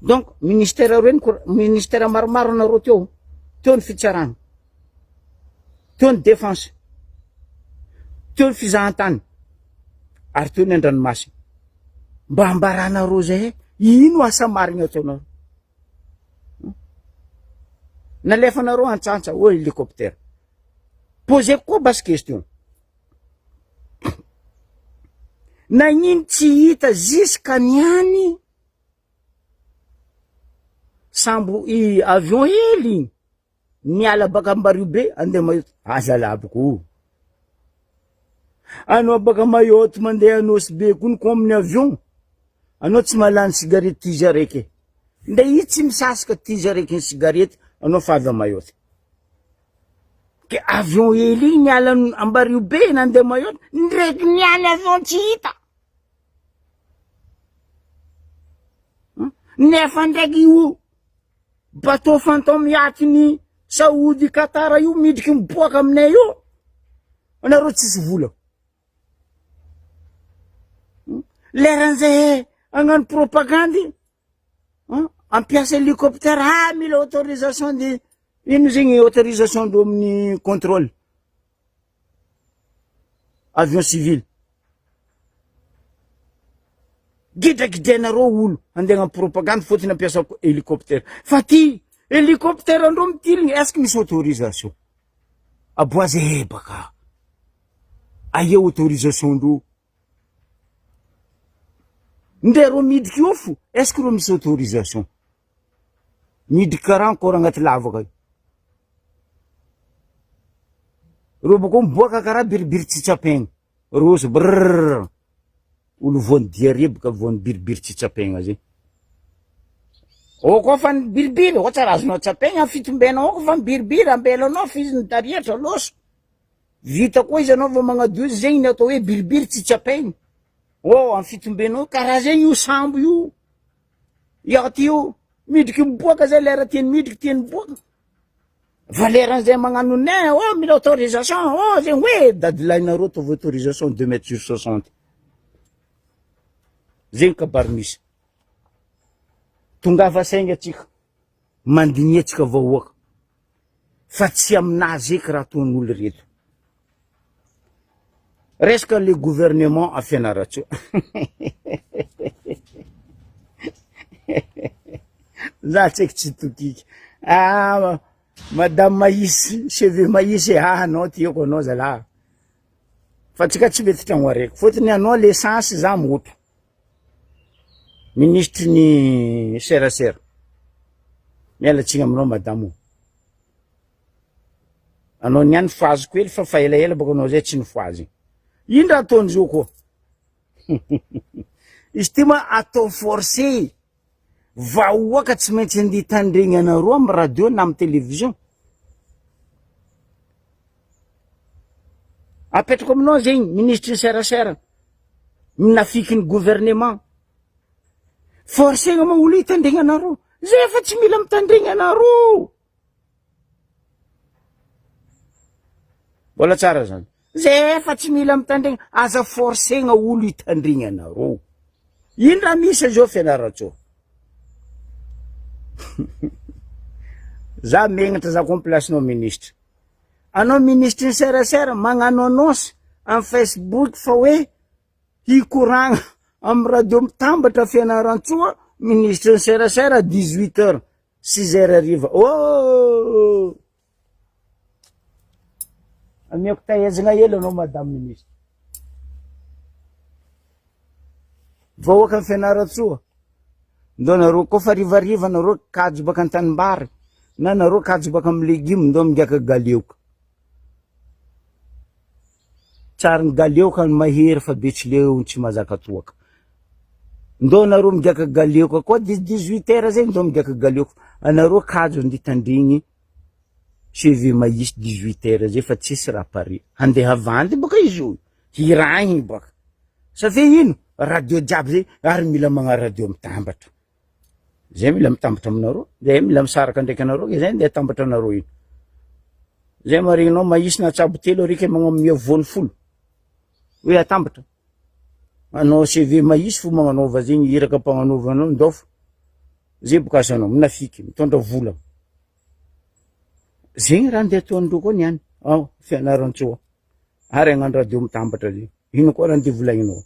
Donc ministère reny ministère maromaro anareo teo. Teo ny fitsarana, teo ny défense, teo ny fizahantany ary teo ny andranomasina. Mba ambaranareo zay ino asa marigna ataonareo? Nalefanareo antsantsa oh hélicoptère. Poseko koa basy question. Nagnino tsy hita jusqu'à niany Sambo i avion hely igny niala baka Ambariho be andeha Mayotte, aza laviko o! Anao baka Mayotte mandeha Nosy be koa ny amin'ny avion, anao tsy mahalany cigarette tige araiky e, ndre i tsy misasaka tige araiky ny cigarette anao fa avy a Mayotte. Ke avion hely igny niala Ambariho be nandeha Mayotte, ndraiky niany avion tsy hita. Nefa ndraiky io bateau fantôme yacht ny Saody Qatar io midriky miboaka aminay io, anareo tsisy vola. Leran'izay hagnano propagandy, hampiasa hélicoptère, ah mila autorisation de ino zegny autorisation ndreo amin'ny contrôle. Avion civil. Gidragidrainareo olo handeha hagnano propagande fôtony hampiasa hélicoptère. Fa ty hélicoptère andreo mitiligny est ce que misy autorisation? Aboaza e baka. Aia autorisation ndreo? Ndre reo midriky eo fo, est ce que reo misy autorisation? Midriky karaha ankôra agnaty lavaka io. Reo bakeo miboaka karaha biribiry tsy tsapaigna. Roso brrrr. Olo voan'ny diarrhée boka voan'ny biribiry tsy tsapaigna zay. Ao koa fa ny biribiry, ao tsara azonao tsapaigna ny fitombenao ao fa ny biribiry ambelanao fa izy nitariatra loso. Vita koa izy anao vao magnadio izy zegny ny atao hoe biribiry tsy tsapaigna. Oh, amin'ny fitombenao karaha zegny io sambo io. Yacht io, midriky miboaka zay lera tiany midriky tiany miboaka. Fa leran'izay magnano ne, oh mila autorisation, oh zegny hoe dadilahinareo ataovy autorisation deux mètres sur soixante. Zegny kabary misy. Tongava saigna atsika, mandinia atsika vahoaka fa tsy aminazy eky raha ataon'olo reto. Resaka le gouvernement à Fianarantsoa. Za tsy haiko tsy tokiky. Ah, madame Maïs, cheveux Maïs, ah anao tiako anao zalahy. Fa tsika tsy mety tragno araiky. Fôtony anao l'essence za moto. Minisitry ny serasera. Miala tsiny aminao madame o. Anao niany fohaziko hely fa fa elaela bôka anao zay tsy nifohazigny. Ino raha ataon'izao koa? Izy ty ma atao forcé vahoaka tsy maintsy andeha hitandregny anareo amy radio na amy télévision. Apetrako aminao zegny minisitry ny serasera minafiky ny gouvernement. Forcegna ma olo hitandregny anareo. Zay efa tsy mila mitandregny anareo. Mbola tsara zany. Zay efa tsy mila mitandregna, aza forcegna olo hitandregna anareo. Ino raha misy zao Fianarantsoa? Za megnatra za koa place-nao ministre. Anao ministre ny serasera magnano annonce am Facebook fa hoe hikoragna am radio mitambatra Fianarantsoa ministre ny serasera 18 heures. Six heures hariva. Oh! Amiako taezagna hely anao madame ministre. Vahoakan'i Fianarantsoa, ndao nareo koa fa harivariva nareo kajy baka an-tanimbary na nareo kajy baka amin'ny legioma ndao migiaka galeoka. Tsary ny galeoka ny mahery fa betsileo tsy mahazaka toaka. Ndao nareo migiaka galeoka koa dix 18 heures zay ndao migiaka galeoka. Anareo kajo andeha tandrigny cheveux maïs 18 heures zay fa tsisy raha pare. Handeha havandy boka izy io, hirahigny boka. Sa ve ino? Radio jiaby zay ary mila magnano radio mitambatra. Zay mila mitambatra aminareo, zay mila misaraka ndraiky anareo, zay ndeha atambatra anareo iny. Zay maregninao mahisy na tsabo telo arika magnamia voany folo. Hoe atambatra. Anao CV mahisy fo magnanaova zegny iraka ampagnanaovanao ndao fo. Zay boka asanao, minafiky, mitondra vola. Zegny raha ndeha ataondreo koa niany ao Fianarantsoa. Ary hagnano radio mitambatra zegny. Ino koa raha ndeha volagninao?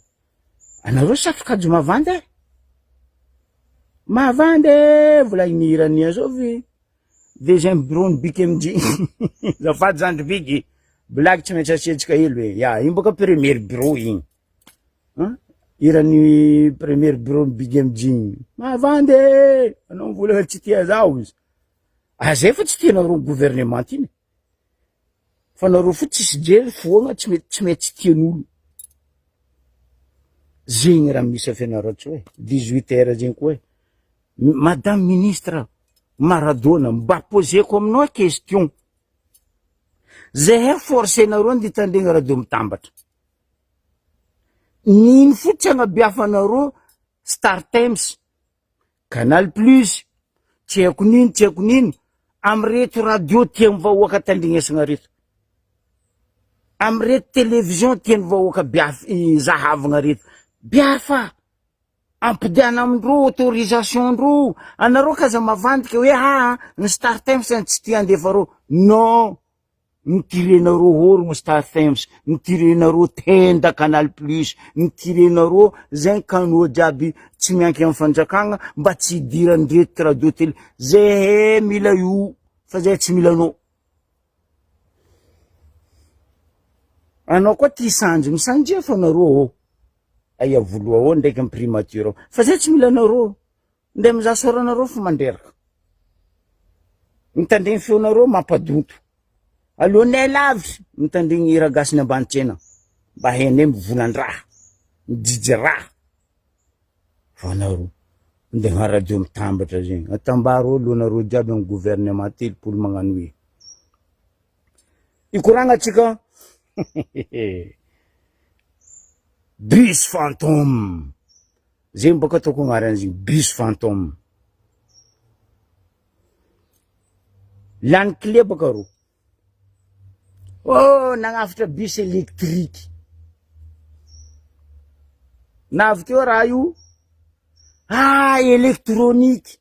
Anareo satrokajy mavandy e! Mavandy e! Volagniny hiran'i Azovy. Deuxième bureau ny Big MJ. Azafady zandry Big. Blague tsy maintsy asiantsika hely hoe. Ya, iny boka premier bureau igny. Hein? Hiran'ny premier bureau ny Big MJ igny. Mavandy e! Anao mivolagna tsy tia zaho izy. Ah, zay fa tsy tianareo gouvernement iny. Fa nareo fo tsisy jery foagna tsy mety tsy mety tsy tian'olo. Zegny raha misy a Fianarantsoa e, 18 heures zegny koa e. Madame ministre Maradona mba poseko aminao question. Zahay forcenareo andeha hitandregna radio mitambatra. Nino fotsy agnabiafanareo Star Times Canal plus, tsy haiko nino tsy haiko nino, amin'ireto radio tian'ny vahoaka tandrignesagna reto, amin'ireto télévision tian'ny vahoaka biaf- zahavagna reto, biafa, ampidiana amindreo autorisation ndreo, anareo k'aza mavandika hoe aa ny Star Times tsy tia andefa reo, non. Nitirenareo orogno Star Times, nitirenareo tenda Canal Plus, nitirenareo zegny canaux jiaby tsy mianky amin'ny fanjakagna mba tsy hidiran'ireto radio tele, zehe mila io fa zay tsy mila anao. Anao koa tia sanjy, misanjia fa nareo ô. Iavoloha ao ndraiky am primature ao fa zay tsy mila anareo ndeha mizaha soranareo fa mandreraka mitandregny feonareo mampadonto aleonay lavitra mitandregny hira gasy ny ambany tsena mba hainay mivolan-draha mijijy raha fa anareo ndeha radio mitambatra zegny atambaro eo lohanareo jiaby am gouvernement 30 magnano hoe Hikoragna tsika Bus fantôme zegny bôka ataoko agnarany izy bus fantôme lany clé bôka rô oh nagnafatra bus électrique navy teo raha io ah électronique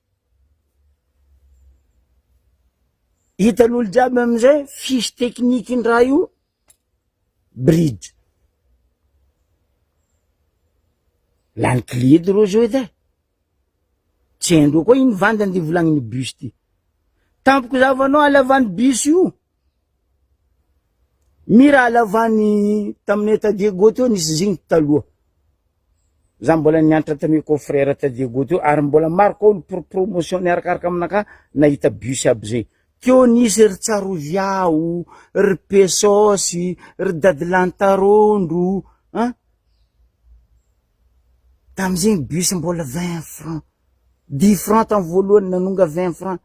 Hitan'olo jiaby amizay fiche technique ny raha io bridge. Lany clé edy rô zao edy e. Tsy haindreo koa ino vandy andeha volagniny bus ty. Tampoko zahavanao halavany bus io. Mira halavany taminay ta Diego teo nisy zigny taloha. Za mbola nianatra tamy confrère ta Diego teo ary mbola maro koa olo pro promotion niarakaraka aminakahy nahita bus aby zay. Teo nisy ry Tsaroviao, ry Pesosy, ry Dadilantarondro an! Tamizegny bus mbola vingt francs, dix francs tamy voalohany nanonga vingt francs,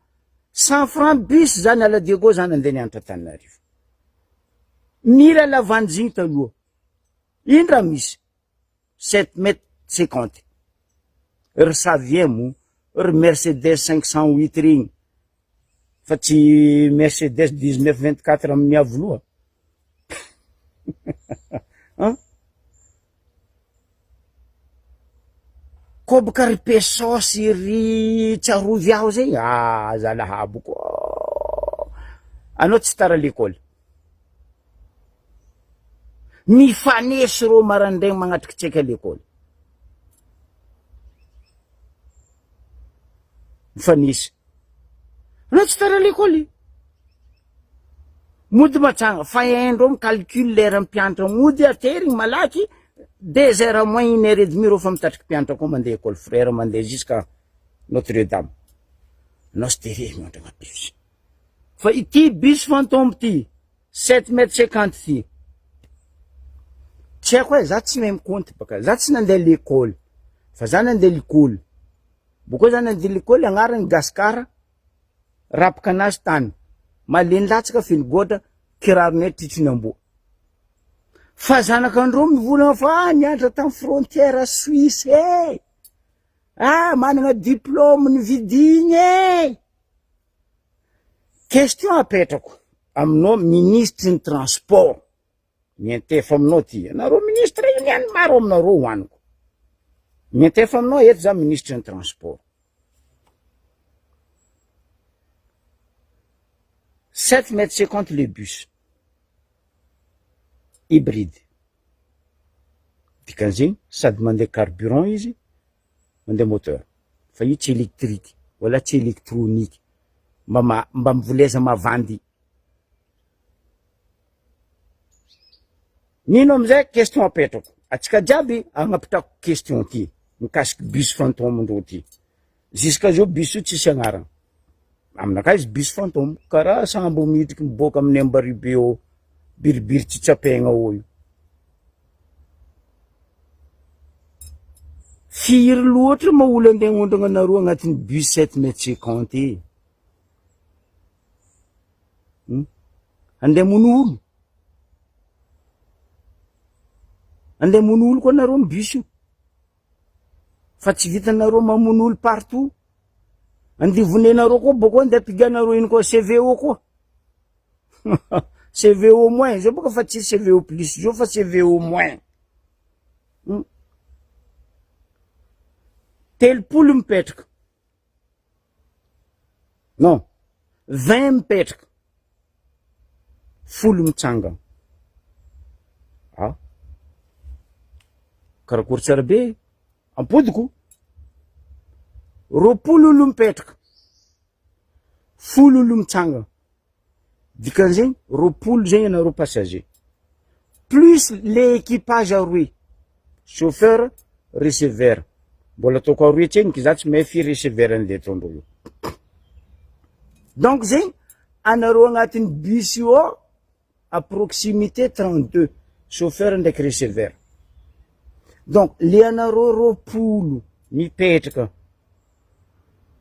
cent francs bus zany ala Diego za nandeha nianatra Antananarivo. Mila lavanjigny taloha. Ino raha misy? Sept mètres cinquante. Ry Saviem, ry Mercedes 508 regny, fa tsy Mercedes 19 24 amin'ny Iavoloha. An? Kôbaka ry Pesosy ry Tsarovy aho zegny, ah zalahabo koa. Anao tsy tara lekôly. Mifanesy reo marandraigny magnatriky tsaiky à l'école. Mifanesy. Anao tsy tara à l'école. Mody matsanga fa haindreo mi-calcul lera mpianatra mody aterigny malaky deux heures moins une heure et demie reo fa mitatriky mpianatra koa mandeha école frère mandeha jusqu'à Notre Dame. Anao tsy terehy miandragna bus. Fa ity bus fantôme ty, sept mètres cinquante ty, tsy haiko e, za tsy mahay mikaonty baka, za tsy nandeha lekôly, fa za nandeha likoly, bôkeo za nandeha lekôly agnarany gasikara, rapaka anazy tany, malemy latsaka feno goatra, kiraronay tritrin'ny amboa. Fa zanak'andreo mivolagna fa ah nianatra tamy frontière Suisse e, ah managna diplôme nividigny e. Question apetrako aminao minisitry ny transport, miantefa aminao ty, anareo ministre io niany maro aminareo hoaniko, miantefa aminao eto za minisitry ny transport. Sept mètres cinquante le bus, hybride, dikan'izegny sady mandeha carburant izy mandeha moteur fa io tsy électrique wala tsy électronique mba ma- mba mivoleza mavandy. Nino amizay question apetrako, atsika jiaby agnapitrako question ty mikasiky bus fantôme ndreo ty, jusqu'à zao bus io tsisy agnarana, aminakahy izy bus fantôme karaha sambo midriky miboaka amin'ny Ambaribe ao biribiry tsy tsapaigna ao io. Firy loatra ma olo andeha hagnondragna anareo agnatin'ny bus sept mètres cinquante e? Hum? Andeha hamono olo? Andeha hamono olo koa nareo amy bus io? Fa tsy vitanareo mamono olo partout. Andeha vonenareo koa bôkô andeha ampiganareo ino koa CVO koa. CVO moins zao boka fa tsy CVO plus zao fa CVO moins. Hmm. 30 mipetraka. Non, 20 mipetraka. 10 mitsangana. Ah. Karakory tsara be. Ampodiko. 20 olo mipetraka. 10 olo mitsangana. Dikan'izegny 20 zegny ianareo passager plus le équipage aroe. Chauffeur, receveur. Mbola ataoko aroa tseniky za tsy mahay firy receveur an'le ataondreo io. Donc zegny anareo agnatin'ny bus io ao à proximité 32 chauffeur ndraiky receveur. Donc le anareo 20 mipetraka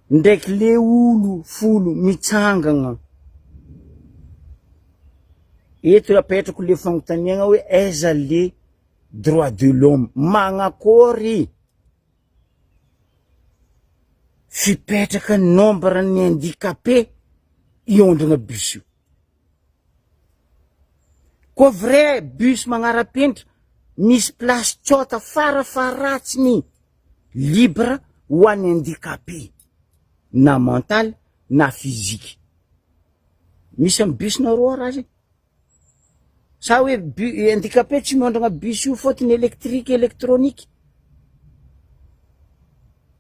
ndraiky le olo 10 mitsangagna. Eto apetrako le fagnontaniagna hoe aiza le droit de l'homme, magnakôry fipetraka nombre ny handicapé hiondragna bus io. Koa vrai bus magnara-penitra misy place tsôta farafaharatsiny libre ho an'ny handicapé na mental na physique. Misy amy bus nareo ao raha zay? Sa hoe handicapé tsy miondragna bus io fôtony électrique électronique?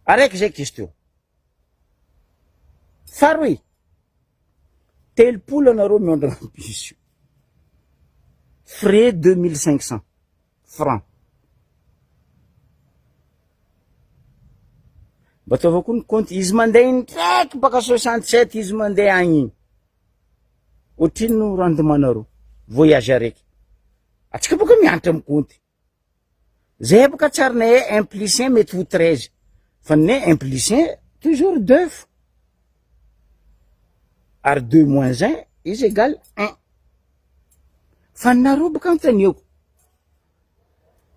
Araiky zay question. Faharoy, 30 anareo miondragna bus io. Frais 2500 francs. Mba ataova koa ny compte, izy mandeha indraiky baka 67 izy mandeha agny igny. Ohatrino rendement-nareo voyage araiky? Atsika boka mianatra amy compte. Zay boka tsarinay hoe un plus un mety ho 13, fa ny un plus un toujours deux fo. Ary deux moins un izy égale un. Fa nareo boka anontaniako,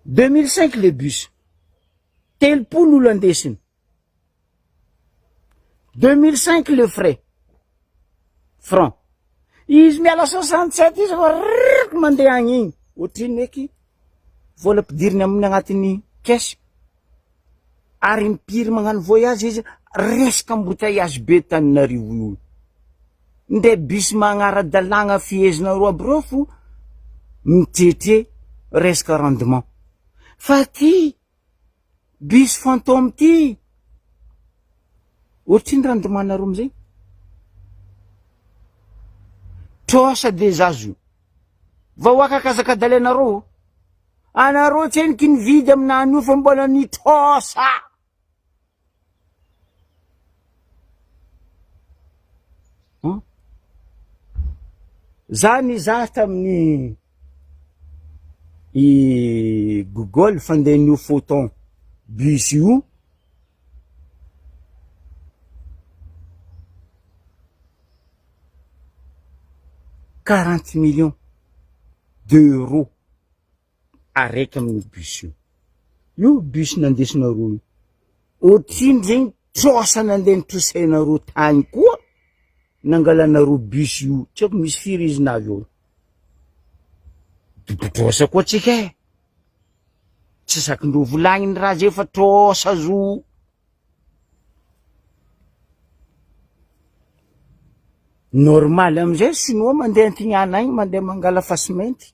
2005 le bus, 30 olo andesiny, 2005 le frais, franc. Izy miala 67 izy fa rrrk mandeha agny igny. Ohatrino eky vola ampidiriny amin'ny agnatin'ny caisse. Ary impiry magnano voyage izy, resaka embouteillage be Tananarivo io. Ndre bus magnara-dalàgna fihezinareo aby reo fo mitretre resaka rendement. Fa ty bus fantôme ty, ohatrino rendement-nareo amizay? Trosa dejà zo. Vahoaka kazakadalenareo. Anareo tseniky nividy aminany io fa mbola nitrosa. Za nizaha tamin'ny i Google fandehan'io photon bus io. 40 millions d'euros araiky amin'ny bus io. Io bus nandesinareo io. Ohatrino zegny trosa nandeha nitrosainareo tagny koa nangalanareo bus io. Tsy haiko misy firy izy navy eo. Trosa koa tsika e. Tsy zakindreo volagniny raha zay fa trosa zo. Normal amizay sinoa mandeha antignana agny mandeha mangala fasimainty.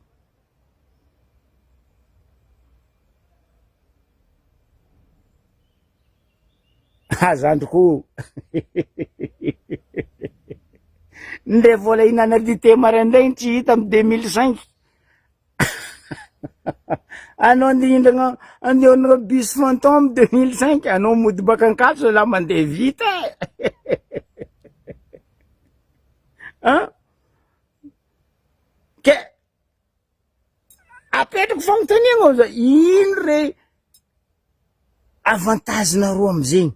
Ah zandriko ô! Ndre vola hihinana dite maraindraigny tsy hita amy 2005. Anao andeha hindragna andeha hanao bus fantôme 2005, anao mody baka Ankatso zalahy mandeha vita e! An! Ke apetrako fagnontaniagna za, ino re avantage-nareo amizegny?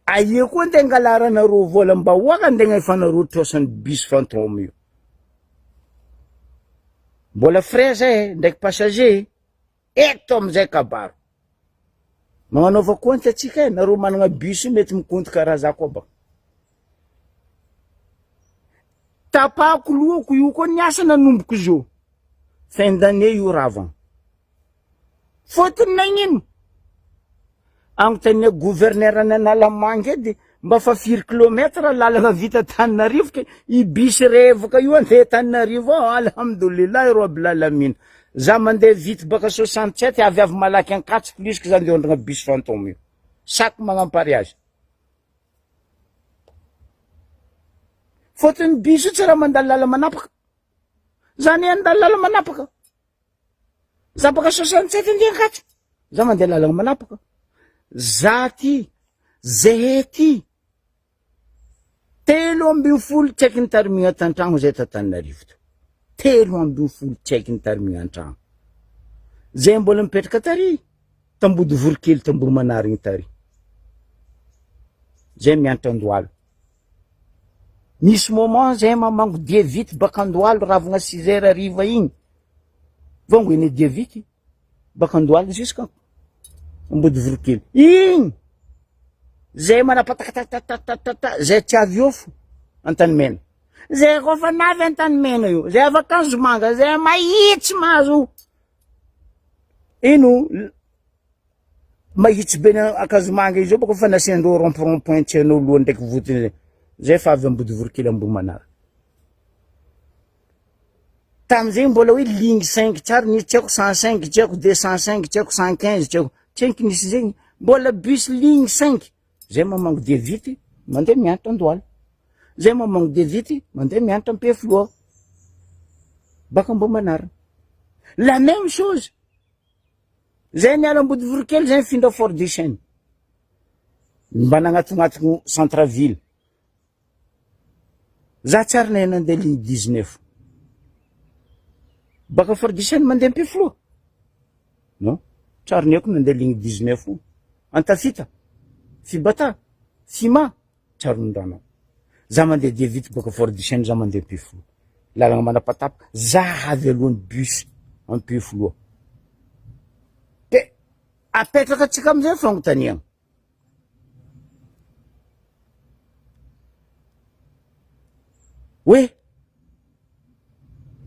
Aia koa andeha angalaranareo volam-bahoaka andeha agnefanareo trosan'ny bus fantôme io? Mbola frais zay e, ndraiky passager, eto amizay kabaro. Magnanaova compte atsika e, nareo managna bus io mety mikonty karaha za koa baka. Tapahako lohako io koa niasa nanomboko zio. Fin d'année io ravagna. Fôtony nagnino? Agnontania gouverneur ny Analamanga edy mba fa firy kilomètre lalagna vita Antananarivo ke i bus revaka io andeha Antananarivo ao alhamdoulilah rabbil alamin. Za mandeha vite baka 67 avy avy malaky Ankatso plus que za andeha hondragna bus fantôme io. Saky magnampary azy. Fôtony bus io tsy raha mandalo lala manapaka. Zany handalo lala manapaka. Za baka 67 andeha Ankatso. Za mandeha lalagna manapaka. Za ty, zehe ty, 13 tsy haiky nitarimigna tan-tragno zay t'Antananarivo to. 13 tsy haiky nitarimigna an-tragno. Zay mbola mipetraka tary, tambodivorokely tamboromanarigny tary. Zay mianatra Andohalo. Misy moment zay mamango dia vity baka Andohalo ravagna six heures hariva igny. Vango eny dia vity baka Andohalo jusqu'à Ambodivorokely. Igny! Zay manapatakatatatatatata zay tsy avy eo fo Antanimena. Zay koa fa navy Antanimena io, zay avy Akanjomanga, zay mahitsy mahazo ino mahitsy be ny Ankazomanga io zao bôka fa nasiandreo rond rond point tsy hainao lohany ndraiky vodiny zay. Zay fa avy Ambodivorokely Ambohimanara. Tamizay mbola hoe ligne 5 tsary nisy tsy haiko 105 tsy haiko 205 tsy haiko 115 tsy haiko tsy haiko nisy zegny mbola bus ligne 5 zay mamango dia vity mandeha mianatra Andohalo zay mamango dia vity mandeha mianatra Ampefiloha baka Ambohimanarina la même chose zay niala Ambodivorokely zay nifindra Fort du Chêne mba nagnatognatogno centre ville Za tsy ary nahay nandeha ligne 19. Baka Fort du Chêne mandeha Ampefiloha. Non, tsy ary niheko nandeha ligne 19 io. Antafita, Fibata, Fima, tsy ary nondranao. Za mandeha dia vite baka Fort du Chêne za mandeha Ampefiloha. Lalagna manapatapaka, za avy alohan'ny bus Ampefiloha. De apetraka antsika amizay fagnontaniagna. Hoe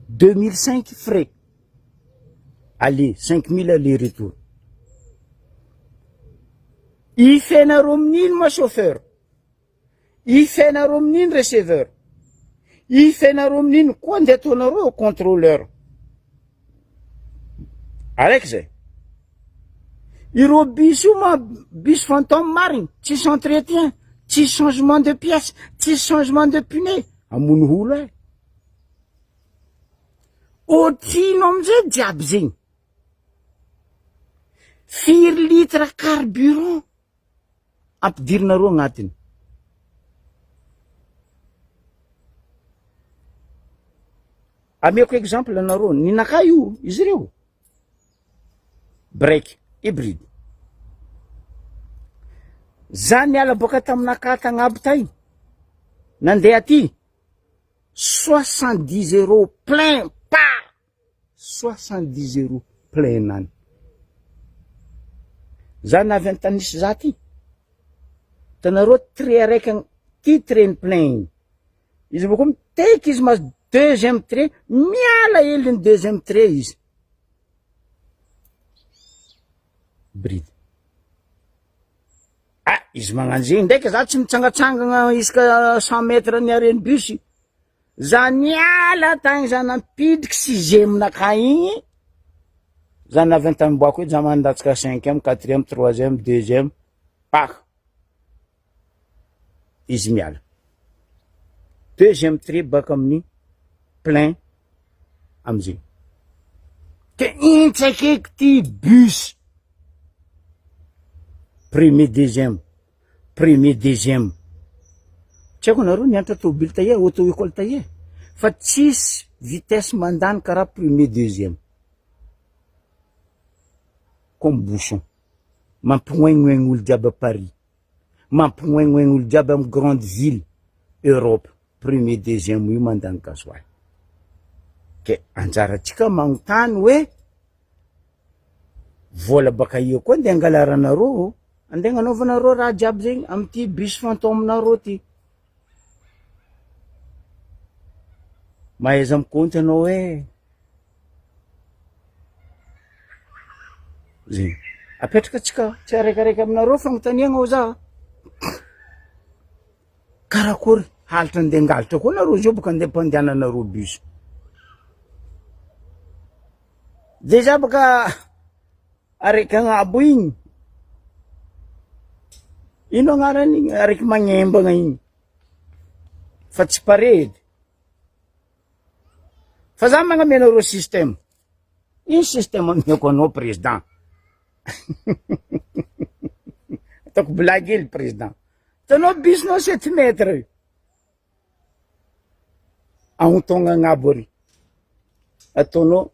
2005 frais aller, 5000 aller retour. Ifenareo amin'ino ma chauffeur? Ifenareo amin'ino receveur? Ifenareo amin'ino koa andeha ataonareo contrôleur? Araiky zay. Ireo bus io ma bus fantôme marigny, tsisy entretien, tsisy changement de pièce, tsisy changement de pneu, hamono olo e. Otrino amizay jiaby zegny. Firy litre carburant ampidirinareo agnatiny? Ameko exemple anareo, ninakay io izy ireo. Break hybride. Za niala boaka taminakahy tagnabo tay, nandeha aty, 70 euros plein par 70 euros plein any. Za navy an-tany nisy za ty. Hitanareo trait araiky ty trait ny plein igny. Izy bôko mitehiky izy mahazo deuxième trait, miala hely ny deuxième trait izy. Bride. Ah, izy magnano zegny ndraiky za tsy mitsangatsangana isaka cent mètres ny arrêt ny bus. Za niala tagny za nampidriky sixième nakah igny, za navy an-tanimboako eo za mandatsaka cinquième, quatrième, troisième, deuxième, paka. Izy miala. Deuxième trait baka amin'ny plein amizay. Ke intsy akaiky ty bus. Premier deuxième, premier deuxième. Tsy haiko nareo nianatra tôbily taia, auto école taia. Fa tsisy vitesse mandany karaha premier deuxième. Comme bouchon. Mampignoegnoegny olo jiaby à Paris. Mampignoegnoegny olo jiaby amy grande ville Europe. Premier deuxième io mandany gasoil. Ke anjaratsika magnontany hoe vola baka ia koa andeha angalaranareo, andeha agnanaovanareo raha jiaby zegny amity bus fantôme nareo ty. Mahaiza mikaonty anao e. Zegny. Apetraka atsika tsy araikaraiky aminareo fagnontaniagna ao za. Karakory halatra andeha angalatra koa nareo zio boka andeha ampandehananareo bus. Dejà boka araiky agnabo igny, ino agnarany igny araiky magnembagna igny fa tsy pare edy. Fa za magname anareo système. Ino système ameko anao président? Ataoko blague hely président. Hitanao bus-nao sept mètres io. Ahontaogna agnabo ary. Ataonao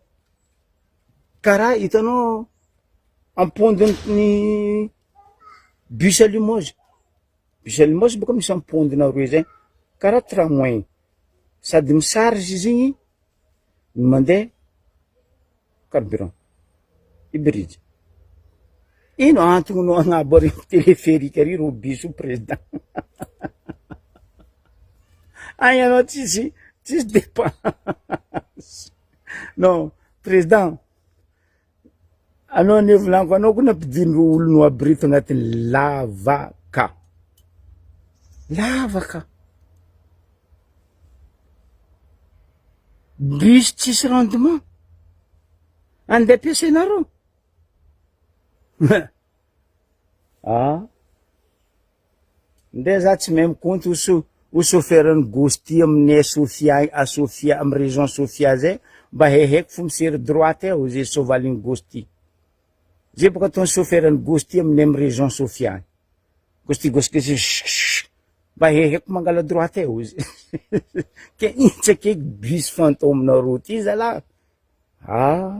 karaha hitanao ampondin'ny bus à Limoges. Bus à Limoges bôka misy ampondina roe zay, karaha tramway. Sady mi-charge izy igny no mandeha carburant, hybride. Ino antognonao agnabo ary téléphérique ary rô bus io président? Agny anao tsisy tsisy dépense. Non, président, anao anie volaniko anao koa nampidirindreo olona aby reto agnatin'ny lavaka. Lavaka. Bus tsisy rendement. Andeha ampiasainareo. Ah. Ndre za tsy mahay mikonty ho so- ho chauffeur-n'ny Gosty aminay Sofia à Sofia amy région Sofia zay mba haihaiko fo misery droite aho zay soavalin'ny Gosty. Zay bôka ataon'ny chauffeur-n'ny Gosty aminay amy région Sofia agny. Gosty Gosty mba haihaiko mangala droite aho izy. Ke ino tsy akaiky bus fantôme-nareo ty zalah? Ah.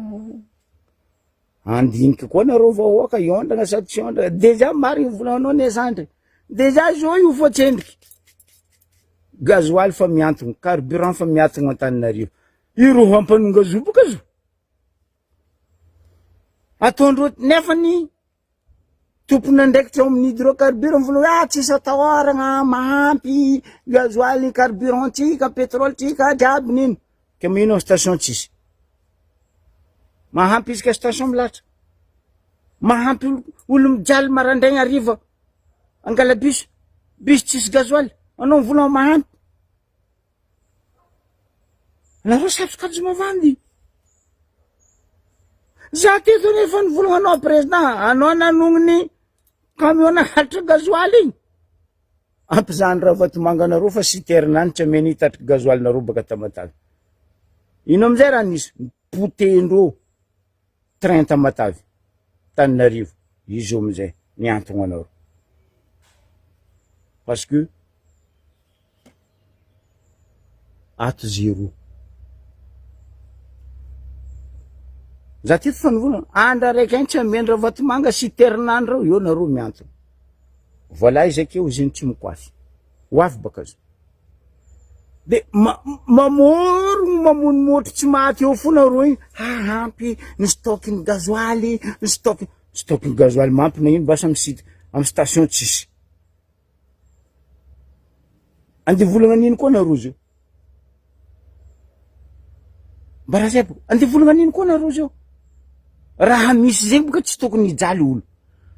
Handinika koa nareo vahoaka hiondrana sa tsy hiondrana, dejà marigny volanao ne zandry, dejà zao io fô tsendriky, gasoil fa mihantogno, carburant fa mihantogno Antananarivo, ireo hampanonga zo boka zo, ataondreo nefany Tompon'andraikitra ao amin'ny hydrocarbure mivola hoe ah tsisy atahoragna mahampy gasoil carburant tsika pétrole tsika jiaby nino ke mino am station tsisy mahampy izy ka station milahatra mahampy olo olo mijaly marandraigna hariva angala bus bus tsisy gasoil anao mivola mahampy Nareo satroka mavandy. Za teto nefa nivolagna anao président, anao nanognony camion nangalatra gasoil igny. Ampizahany Ravatomanga anareo fa citerne any tsy ameny hitatitra gasoil nareo baka Tamatave. Ino amizay raha nisy? Potehin-dreo train Tamatave, Tananarivo. Izy io amizay miantogna anareo. Parce que Ato zero. Za ty fa nivolagna, andra raiky agny tsy amena Ravatomanga citerne andreo, eo nareo miantona. Voilà izy akeo izy tsy mikoafy. Ho avy baka zao. De ma- mamorogno mamono motro tsy maty eo fo nareo igny, hahampy ny stock ny gasoil, ny stock, stock ny gasoil mampy na ino basa amy site, amy station tsisy. Andeha volagna an'ino koa nareo zio? Mba raha zay bôka, andeha volagna an'ino koa nareo zio? Raha misy zegny bôka tsy tokony hijaly olo,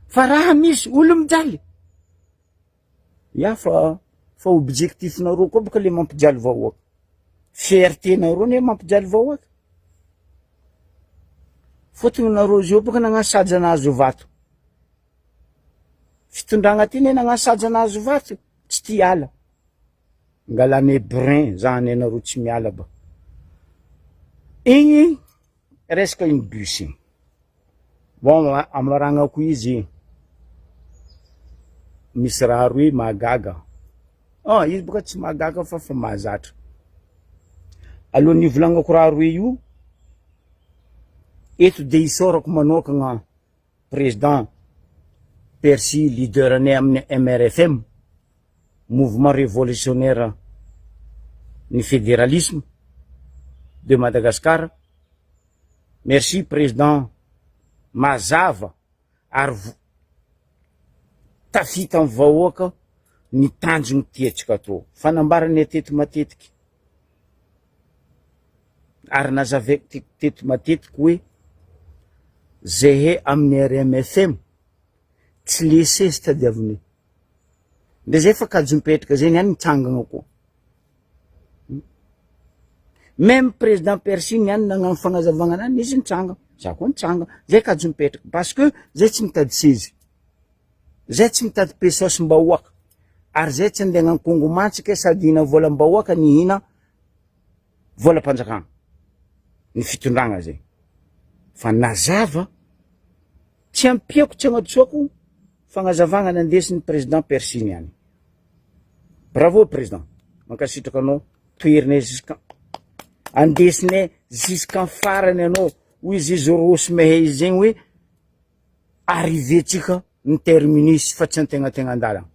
fa raha misy olo mijaly, ya fa fa objectif-nareo koa bôka le mampijaly vahoaka, fierté-nareo ne mampijaly vahoaka, fôtony nareo zio bôka nagnano saja nahazo vato. Fitondragna ty ne nagnano saja nahazo vato tsy tia hiala. Ngalanay brin zany anareo tsy miala ba. Igny resaka igny bus igny. Bon amaragnako izy misy raha roe mahagaga. Ah izy boka tsy mahagaga fa fa mahazatra. Alohan'ny hivolagnako raha roe io, eto de isaorako manokagna Président Percy leader anay amin'ny MRFM, Mouvement Révolutionnaire ny Fédéralisme de Madagascar, merci Président mazava ary tafita amin'ny vahoaka ny tanjogny tiantsika atao, fanambaranay teto matetiky. Ary nazavaiko teto matetiky hoe zehe amin'ny RMFM tsy le seza tadiavinay. Ndre zay fa kajy mipetraka zay niany mitsangana koa. Même président Percy niany nagnano fagnazavagna anah nisy nitsanga, za koa nitsanga, zay kajy mipetraka parce que zay tsy mitady seza. Zay tsy mitady pesos-mbahoaka ary zay tsy andeha hagnano Congo mantsika sady hihina volam-bahoaka nihina volam-panjakana ny fitondragna zay. Fa nazava, tsy ampiako tsy agnadisoako fagnazavagna nandesin'ny président Percy niany. Bravo président, mankasitraka anao, toherinay jusqu'à andesinay jusqu'en farany anao, hoy izy izy Rossy Mehay zegny hoe arrivée-tsika ny terminus fa tsy antegnategnan-dalagna.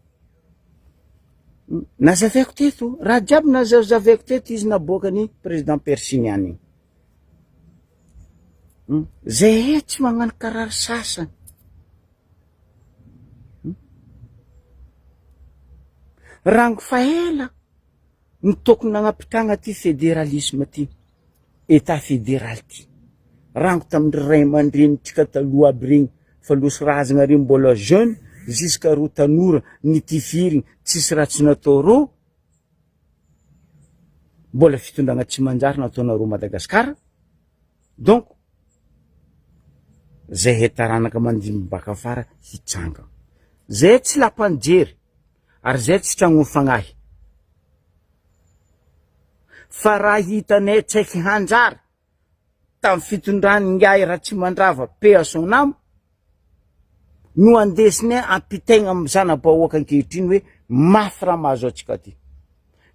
Nazavaiko teto, raha jiaby nazavaiko teto izy naboakan'ny président Percy niany igny. Zahay tsy magnano karaha ry sasany. Rango fa ela no tokony nagnapitrahagna ty federalisme ty, etat federal ty. Rango tamin'ny ray aman-drenintsika taloha aby regny fa losy razagna regny mbola jeune jusqu'à reo tanora nitifirigny tsisy raha tsy natao reo, mbola fitondragna tsy manjary nataonareo Madagascar, donc zahay taranaka mandimby baka afara hitsanga. Zahay tsy lapan'ny jery ary zahay tsy tragnon'ny fagnahy fa raha hitanay tsaiky hanjary tamin'ny fitondran'ingahy Ratsimandrava paix à son âme no andesinay ampitaigna amin'ny zana-bahoaka ankehitriny hoe mafy raha mahazo antsika ty.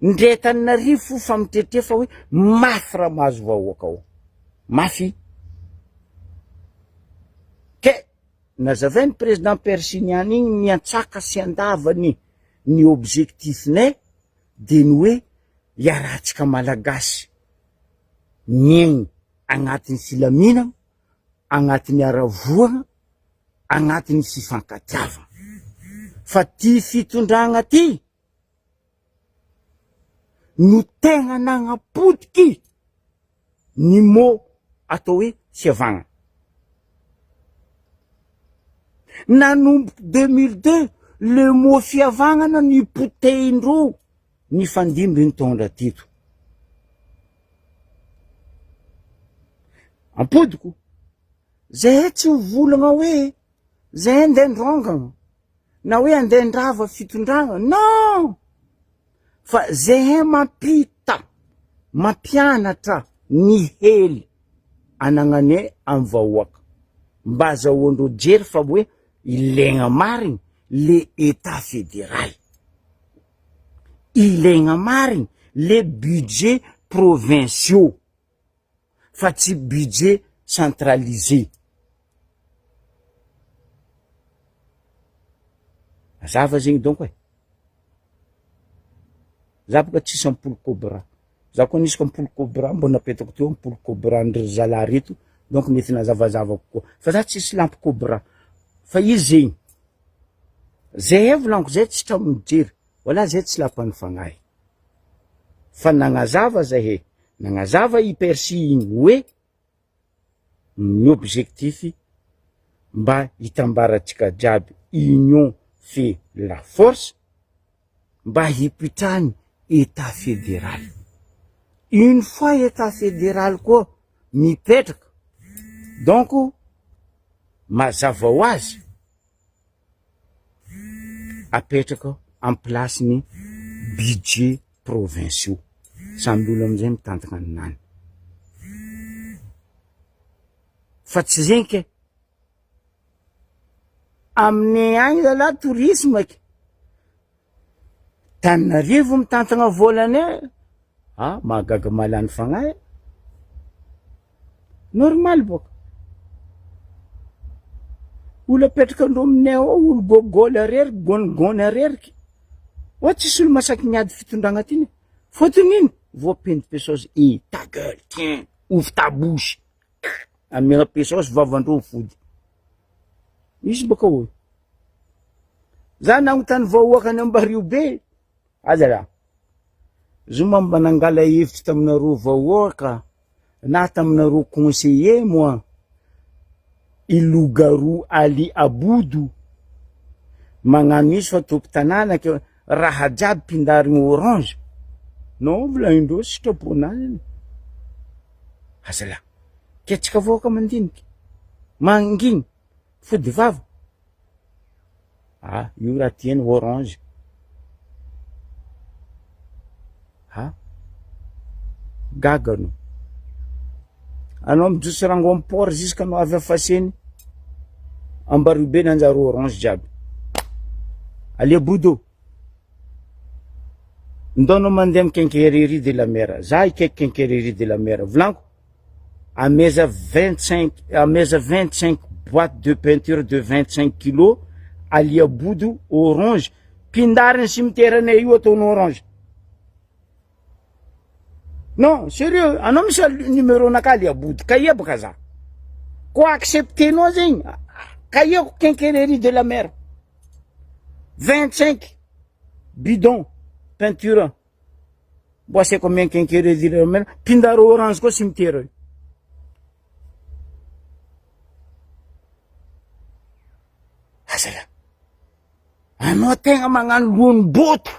Ndre Antananarivo fo fa mitretre fa hoe mafy raha mahazo vahoaka ao. Mafy. Ke nazavain'ny président Persinian igny ny antsaka sy andavany ny objectif-nay de ny hoe iarahantsika Malagasy miaigny agnatin'ny filaminana, agnatin'ny haravoana, agnatin'ny fifankatiavana. Fa ty fitondragna ty no tegna nagnapotiky ny mot atao hoe fihavanana. Nanomboky 2002 le mot fihavanana nipotehindreo nifandimby nitondra teto. Ampodiko, zahay tsy mivolagna hoe zahay andeha androngana na hoe andeha andrava fitondragna, non! Fa zahay mampita, mampianatra ny hely anagnanay amy vahoaka mba azahoandreo jery fa hoe ilaigna marigny le etat federal. Ilaigna marigny le budget provinciaux fa tsy budget centralisé. Mazava zegny donc e. Za boka tsisy ampoule cobra, za koa nisy ampoule cobra mbô napetako teo ampoule cobra ndry zalahy reto donc mety nazavazava kokoa fa za tsisy lampe cobra fa izy zegny. Zay volaniko zay tsy trano mijery, wala zay tsy lapan'ny fagnahy. Fa nagnazava zahay, nagnazava i Percy igny hoe ny objectif mba hitambarantsika jiaby union fait la force mba hipitrahany etat federal. Une fois etat federal koa mipetraka donc mazava ho azy apetraka en place ny budget provinciaux, samby olo amizay mitantagna ninany fa tsy zegny ke aminay agny zalahy tourisme ke Tananarivo mitantagna vôlanay ah mahagaga mahalany fagnahy normal bôka olo apetraka andreo aminay ao olo gôgôly areriky gônigôny areriky oa tsisy olo masaky miady fitondragna ty ne fôtony ino voapendy pesaozy eh ta gueule tiens ouvre ta bouche amiagna pesaozy vavandreo fody misy bôka olo za nagnontany vahoaka any Ambario be aza lah zoma mba nangala hevitry taminareo vahoaka na taminareo conseiller moa i Loup-garou Ali Abodo magnano izy fa tompon-tanàna ke raha jiaby mpindarigny orange non volagnindreo sitrapon'azy aza lah ke antsika vahoaka mandiniky mangigny fody vava ah io raha tiany orange ah gaga anao. Anao mijotso rango am port jusque anao avy Afaseny Ambariobe nanjary orange jiaby. Alia bodo. Ndao anao mandeha am quincaillerie de la mer. Za hikaiky quincaillerie de la mer. Volaniko ameza 25 ameza 25 boîte de peinture de 25 kilos alia bodo orange pindariny cimetière anay io ataonao orange. Non, sérieux, anao misy numéro naka alia body, kahia baka za. Ko accepter-nao zegny, kahiako quincaillerie de la mer. 25 bidon peinture. Mbo asaiko amian'ny quincaillerie de la mer, pindaro orange koa cimetière io. Azala. Anao tegna magnano lohan'ny boto.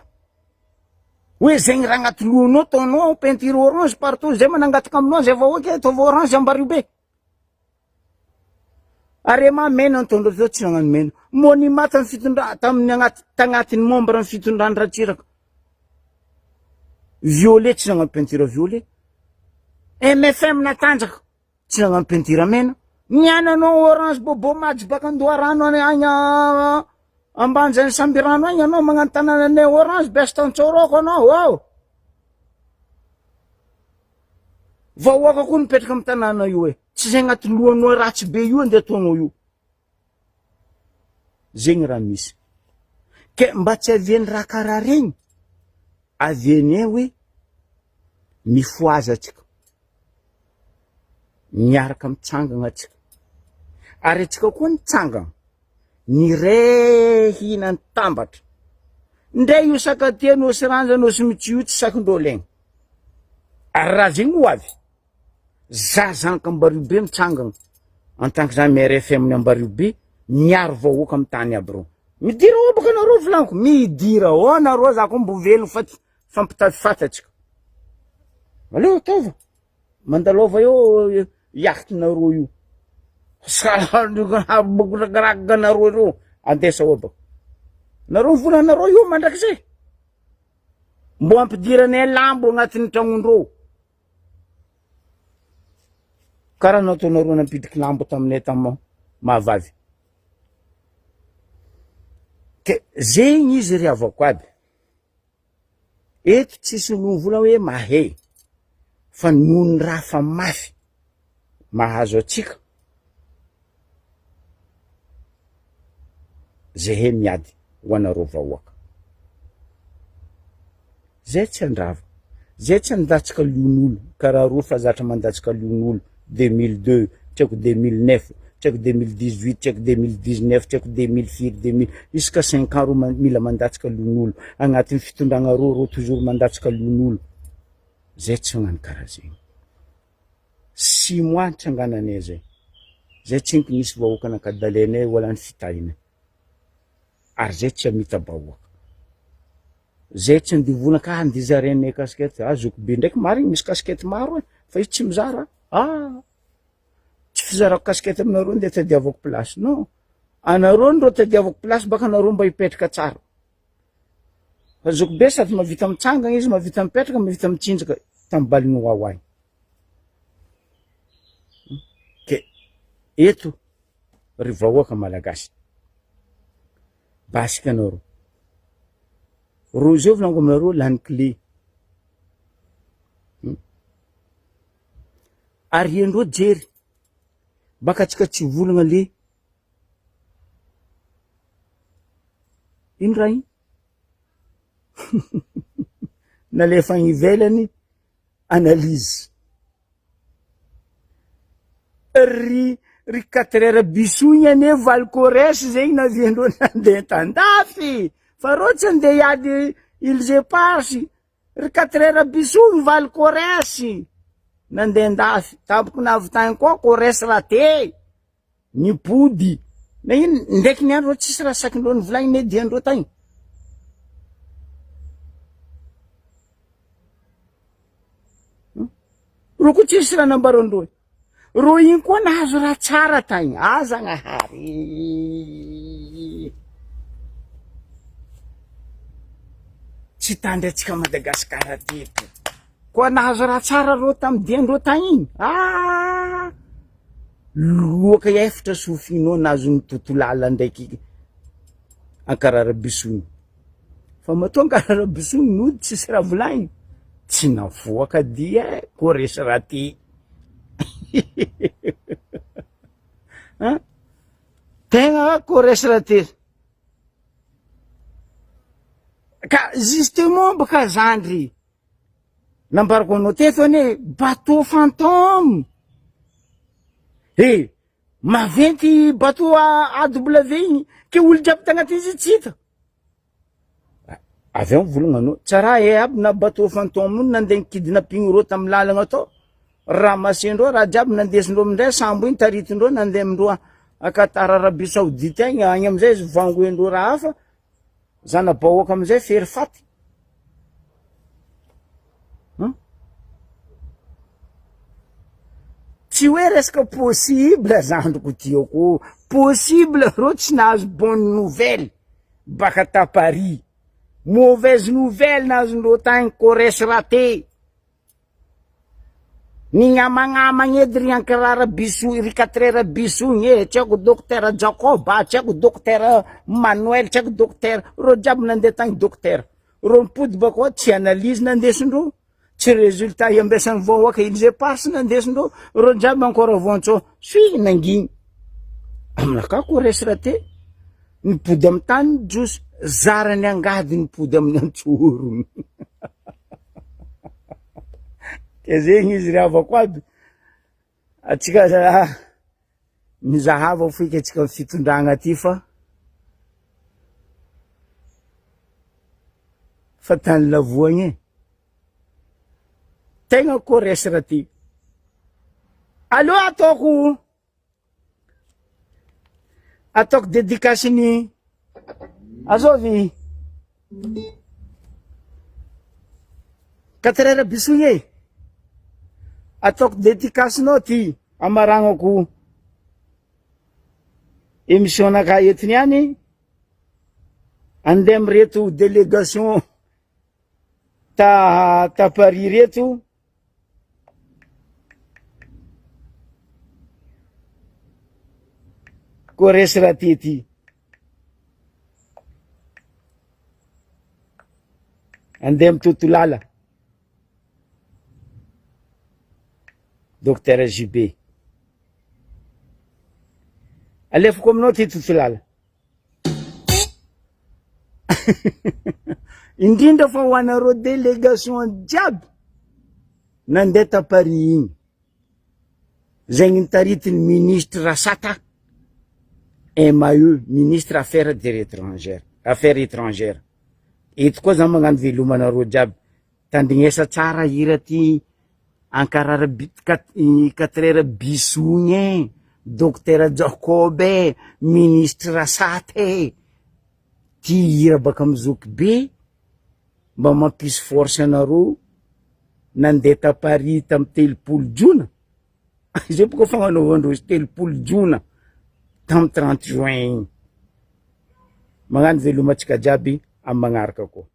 Hoe zegny raha agnaty lohanao ataonao peinture orange partout zay manangataka aminao zay vahoaka ataovy orange ambario be. Arema mena nitondra teo tsy nagnano mena. Monument tamin'ny fitondra tamin'ny agnaty tagnatin'ny membre ny fitondran'i Ratsiraka. Violet tsy nagnano peinture violet. MFM natanjaka. Tsy nagnano peinture mena. Ny ananao orange bobo majy baka andoharano any agny ambanjan'ny sambirano agny anao magnano tanananay orange be astantsôrôko anao oh. Vahoaka koa mipetraka amin'ny tanàna io e. Tsy zay agnaty lohanao ratsy be io andeha ataonao io. Zegny raha misy. Ke mba tsy avian'ny raha karaha regny, avianay hoe mifohaza antsika. Miaraka mitsangana antsika. Ary antsika koa nitsangana, niray hina nitambatra. Ndray io sakatia no sy ranja no sy mitsio tsy sakindreo legna. Ary raha zegny ho avy, za zanaka Ambariobe mitsangana en tant que za MRFM ny Ambariobe miaro vahoaka amin'ny tany aby reo. Midira ao baka nareo volaniko, midira ao nareo za koa mbo velogno fa fampitafy faty antsika. Aleo ataova. Mandalova eo yacht-nareo io. Nareo reo andesa ao baka. Nareo volanareo io mandrakizay. Mbo ampidiranay lambo agnatin'ny tragnondreo. Karaha nataonareo nampidriky lambo taminay tam mahavavy. Ke zegny izy ry havako aby. Eto tsisy olo mivola hoe mahay fa noho ny raha fa mafy mahazo atsika zehe miady ho anareo vahoaka. Zay tsy handrava, zay tsy handatsaka lion'olo karaha roa fa zatra mandatsaka lion'olo 2002, tsy haiko 2009, tsy haiko 2018, tsy haiko 2019, tsy haiko 2000 firy, 2000, isaka cinq ans reo mila mandatsaka lion'olo, agnatin'ny fitondragna reo reo toujours mandatsaka lion'olo, zay tsy magnano karaha zegny. Six mois nitsangananay zay, zay tsinko nisy vahoaka nankadalainay wala nifitahinay, ary zay tsy hamita-bahoaka. Zay tsy andivona ka andeha zarainay casquette, ah zoky be ndraiky marigny misy casquette maro e, fa izy tsy mizara, ah tsy fizarako casquette aminareo ndeha tadiavako place, non, anareo ndrô tadiavako place baka anareo mba hipetraka tsara, fa zoky be sady mahavita mitsangana izy, mahavita mipetraka, mahavita mitsinjaka, tamy balin'i Wawa igny, ke eto ry vahoaka malagasy. Basika anareo. Reo zao volaniko aminareo lany clé. Ary endreo jery. Baka atsika tsy volagna le. Ino raha igny? Nalefa agny ivelany analyse. Ry ry quatre heures bisou igny anie valkores zegny naviandreo nandeha tandafy fa reo tsy andeha hiady îles éparses ry quatre heures bisou igny valkores nandeha andafy tampoko navy tagny koa kores raté Nipody. Na ino ndraiky niany reo tsisy raha sakindreo nivolagniny e diandreo tagny. Reo koa tsisy raha nambarandreo e. Reo igny koa nahazo raha tsara tagny. Ah Zagnahary. Tsy tandry antsika Madagasikara teto. Koa nahazo raha tsara reo tamy diandreo tagny igny. Ah! Loaka efatra sofinao nahazo ny totolala ndraiky Ankararabisoa. Fa matoa Ankararabisoa nody tsisy raha volagniny, tsy navoaka dia ko resy raha ty. An? Tegna ko resy raha ty. Ka justement baka zandry, nambarako anao teto anie bateau fantôme. Eh, maventy bateau AW igny, ke olo jiaby tagnatin'izy tsy hita. Avy eo mivolagna anao, tsara e aby na bateau fantôme io nandeha ni-kidnapping reo tamy lalagna tao, ramasendreo raha jiaby nandesindreo amindray sambo iny taritindreo nandeha amindreo a Qatar Arabie Saoudite agny, agny amizay izy vangoendreo raha hafa, zana-bahoaka amizay fery faty. Hum? Tsy hoe resaka possible zandriko tiako, possible reo tsy nahazo bonne nouvelle baka ta Paris, mauvaise nouvelle nahazondreo tagny Kores raté. Nignamagnamagna edy ry ankirara bisou, ry katrera bisou igny e, tsy haiko docteur Jacob, tsy haiko docteur Manuel, tsy haiko docteur, reo jiaby nandeha tagny docteur, reo nipody bakao tsy analyse nandesindreo, tsy résultat iambesan'ny vahoaka ils éparses nandesindreo, reo jiaby encore voantso, suy nangigny. Aminakahy koa resy raté, nipody amy tany jiosy, zarany angady nipody amin'ny antsorony. Ke zegny izy ry havako aby, atsika zalahy mizahava foiky atsika amy fitondragna ty fa fa tany lavoagna e, tegna koa resy raha ty, aleo ataoko Ataoko dédicace ny azovy quatre heures bisou igny e, ataoko dédicace nao ty amaragnako émission nakahy eto niany, andeha amireto délégation ta ta Paris reto. Koa resy raha ty ty. Andeha mitotolala. Docteur JB. Alefako aminao ty totolala. Indrindra fa ho anareo délégation jiaby nandeha ta Paris igny, zegny nitaritin'ny ministre Rasata, MAE, ministre affaires des étrangères, affaires étrangères. Eto koa za magnano veloma anareo jiaby, tandrignesa tsara hira ty Ankarara Quatre Bisogny e, Docteur Jacob e, Ministre Rasata e, ty hira baka amy zoky be mba mampisy force anareo nandeha ta Paris tamy 30 jona, zay boka fagnanaovandrozy 30 jona tamy 30 juin igny, magnano veloma antsika jiaby amy magnaraka koa.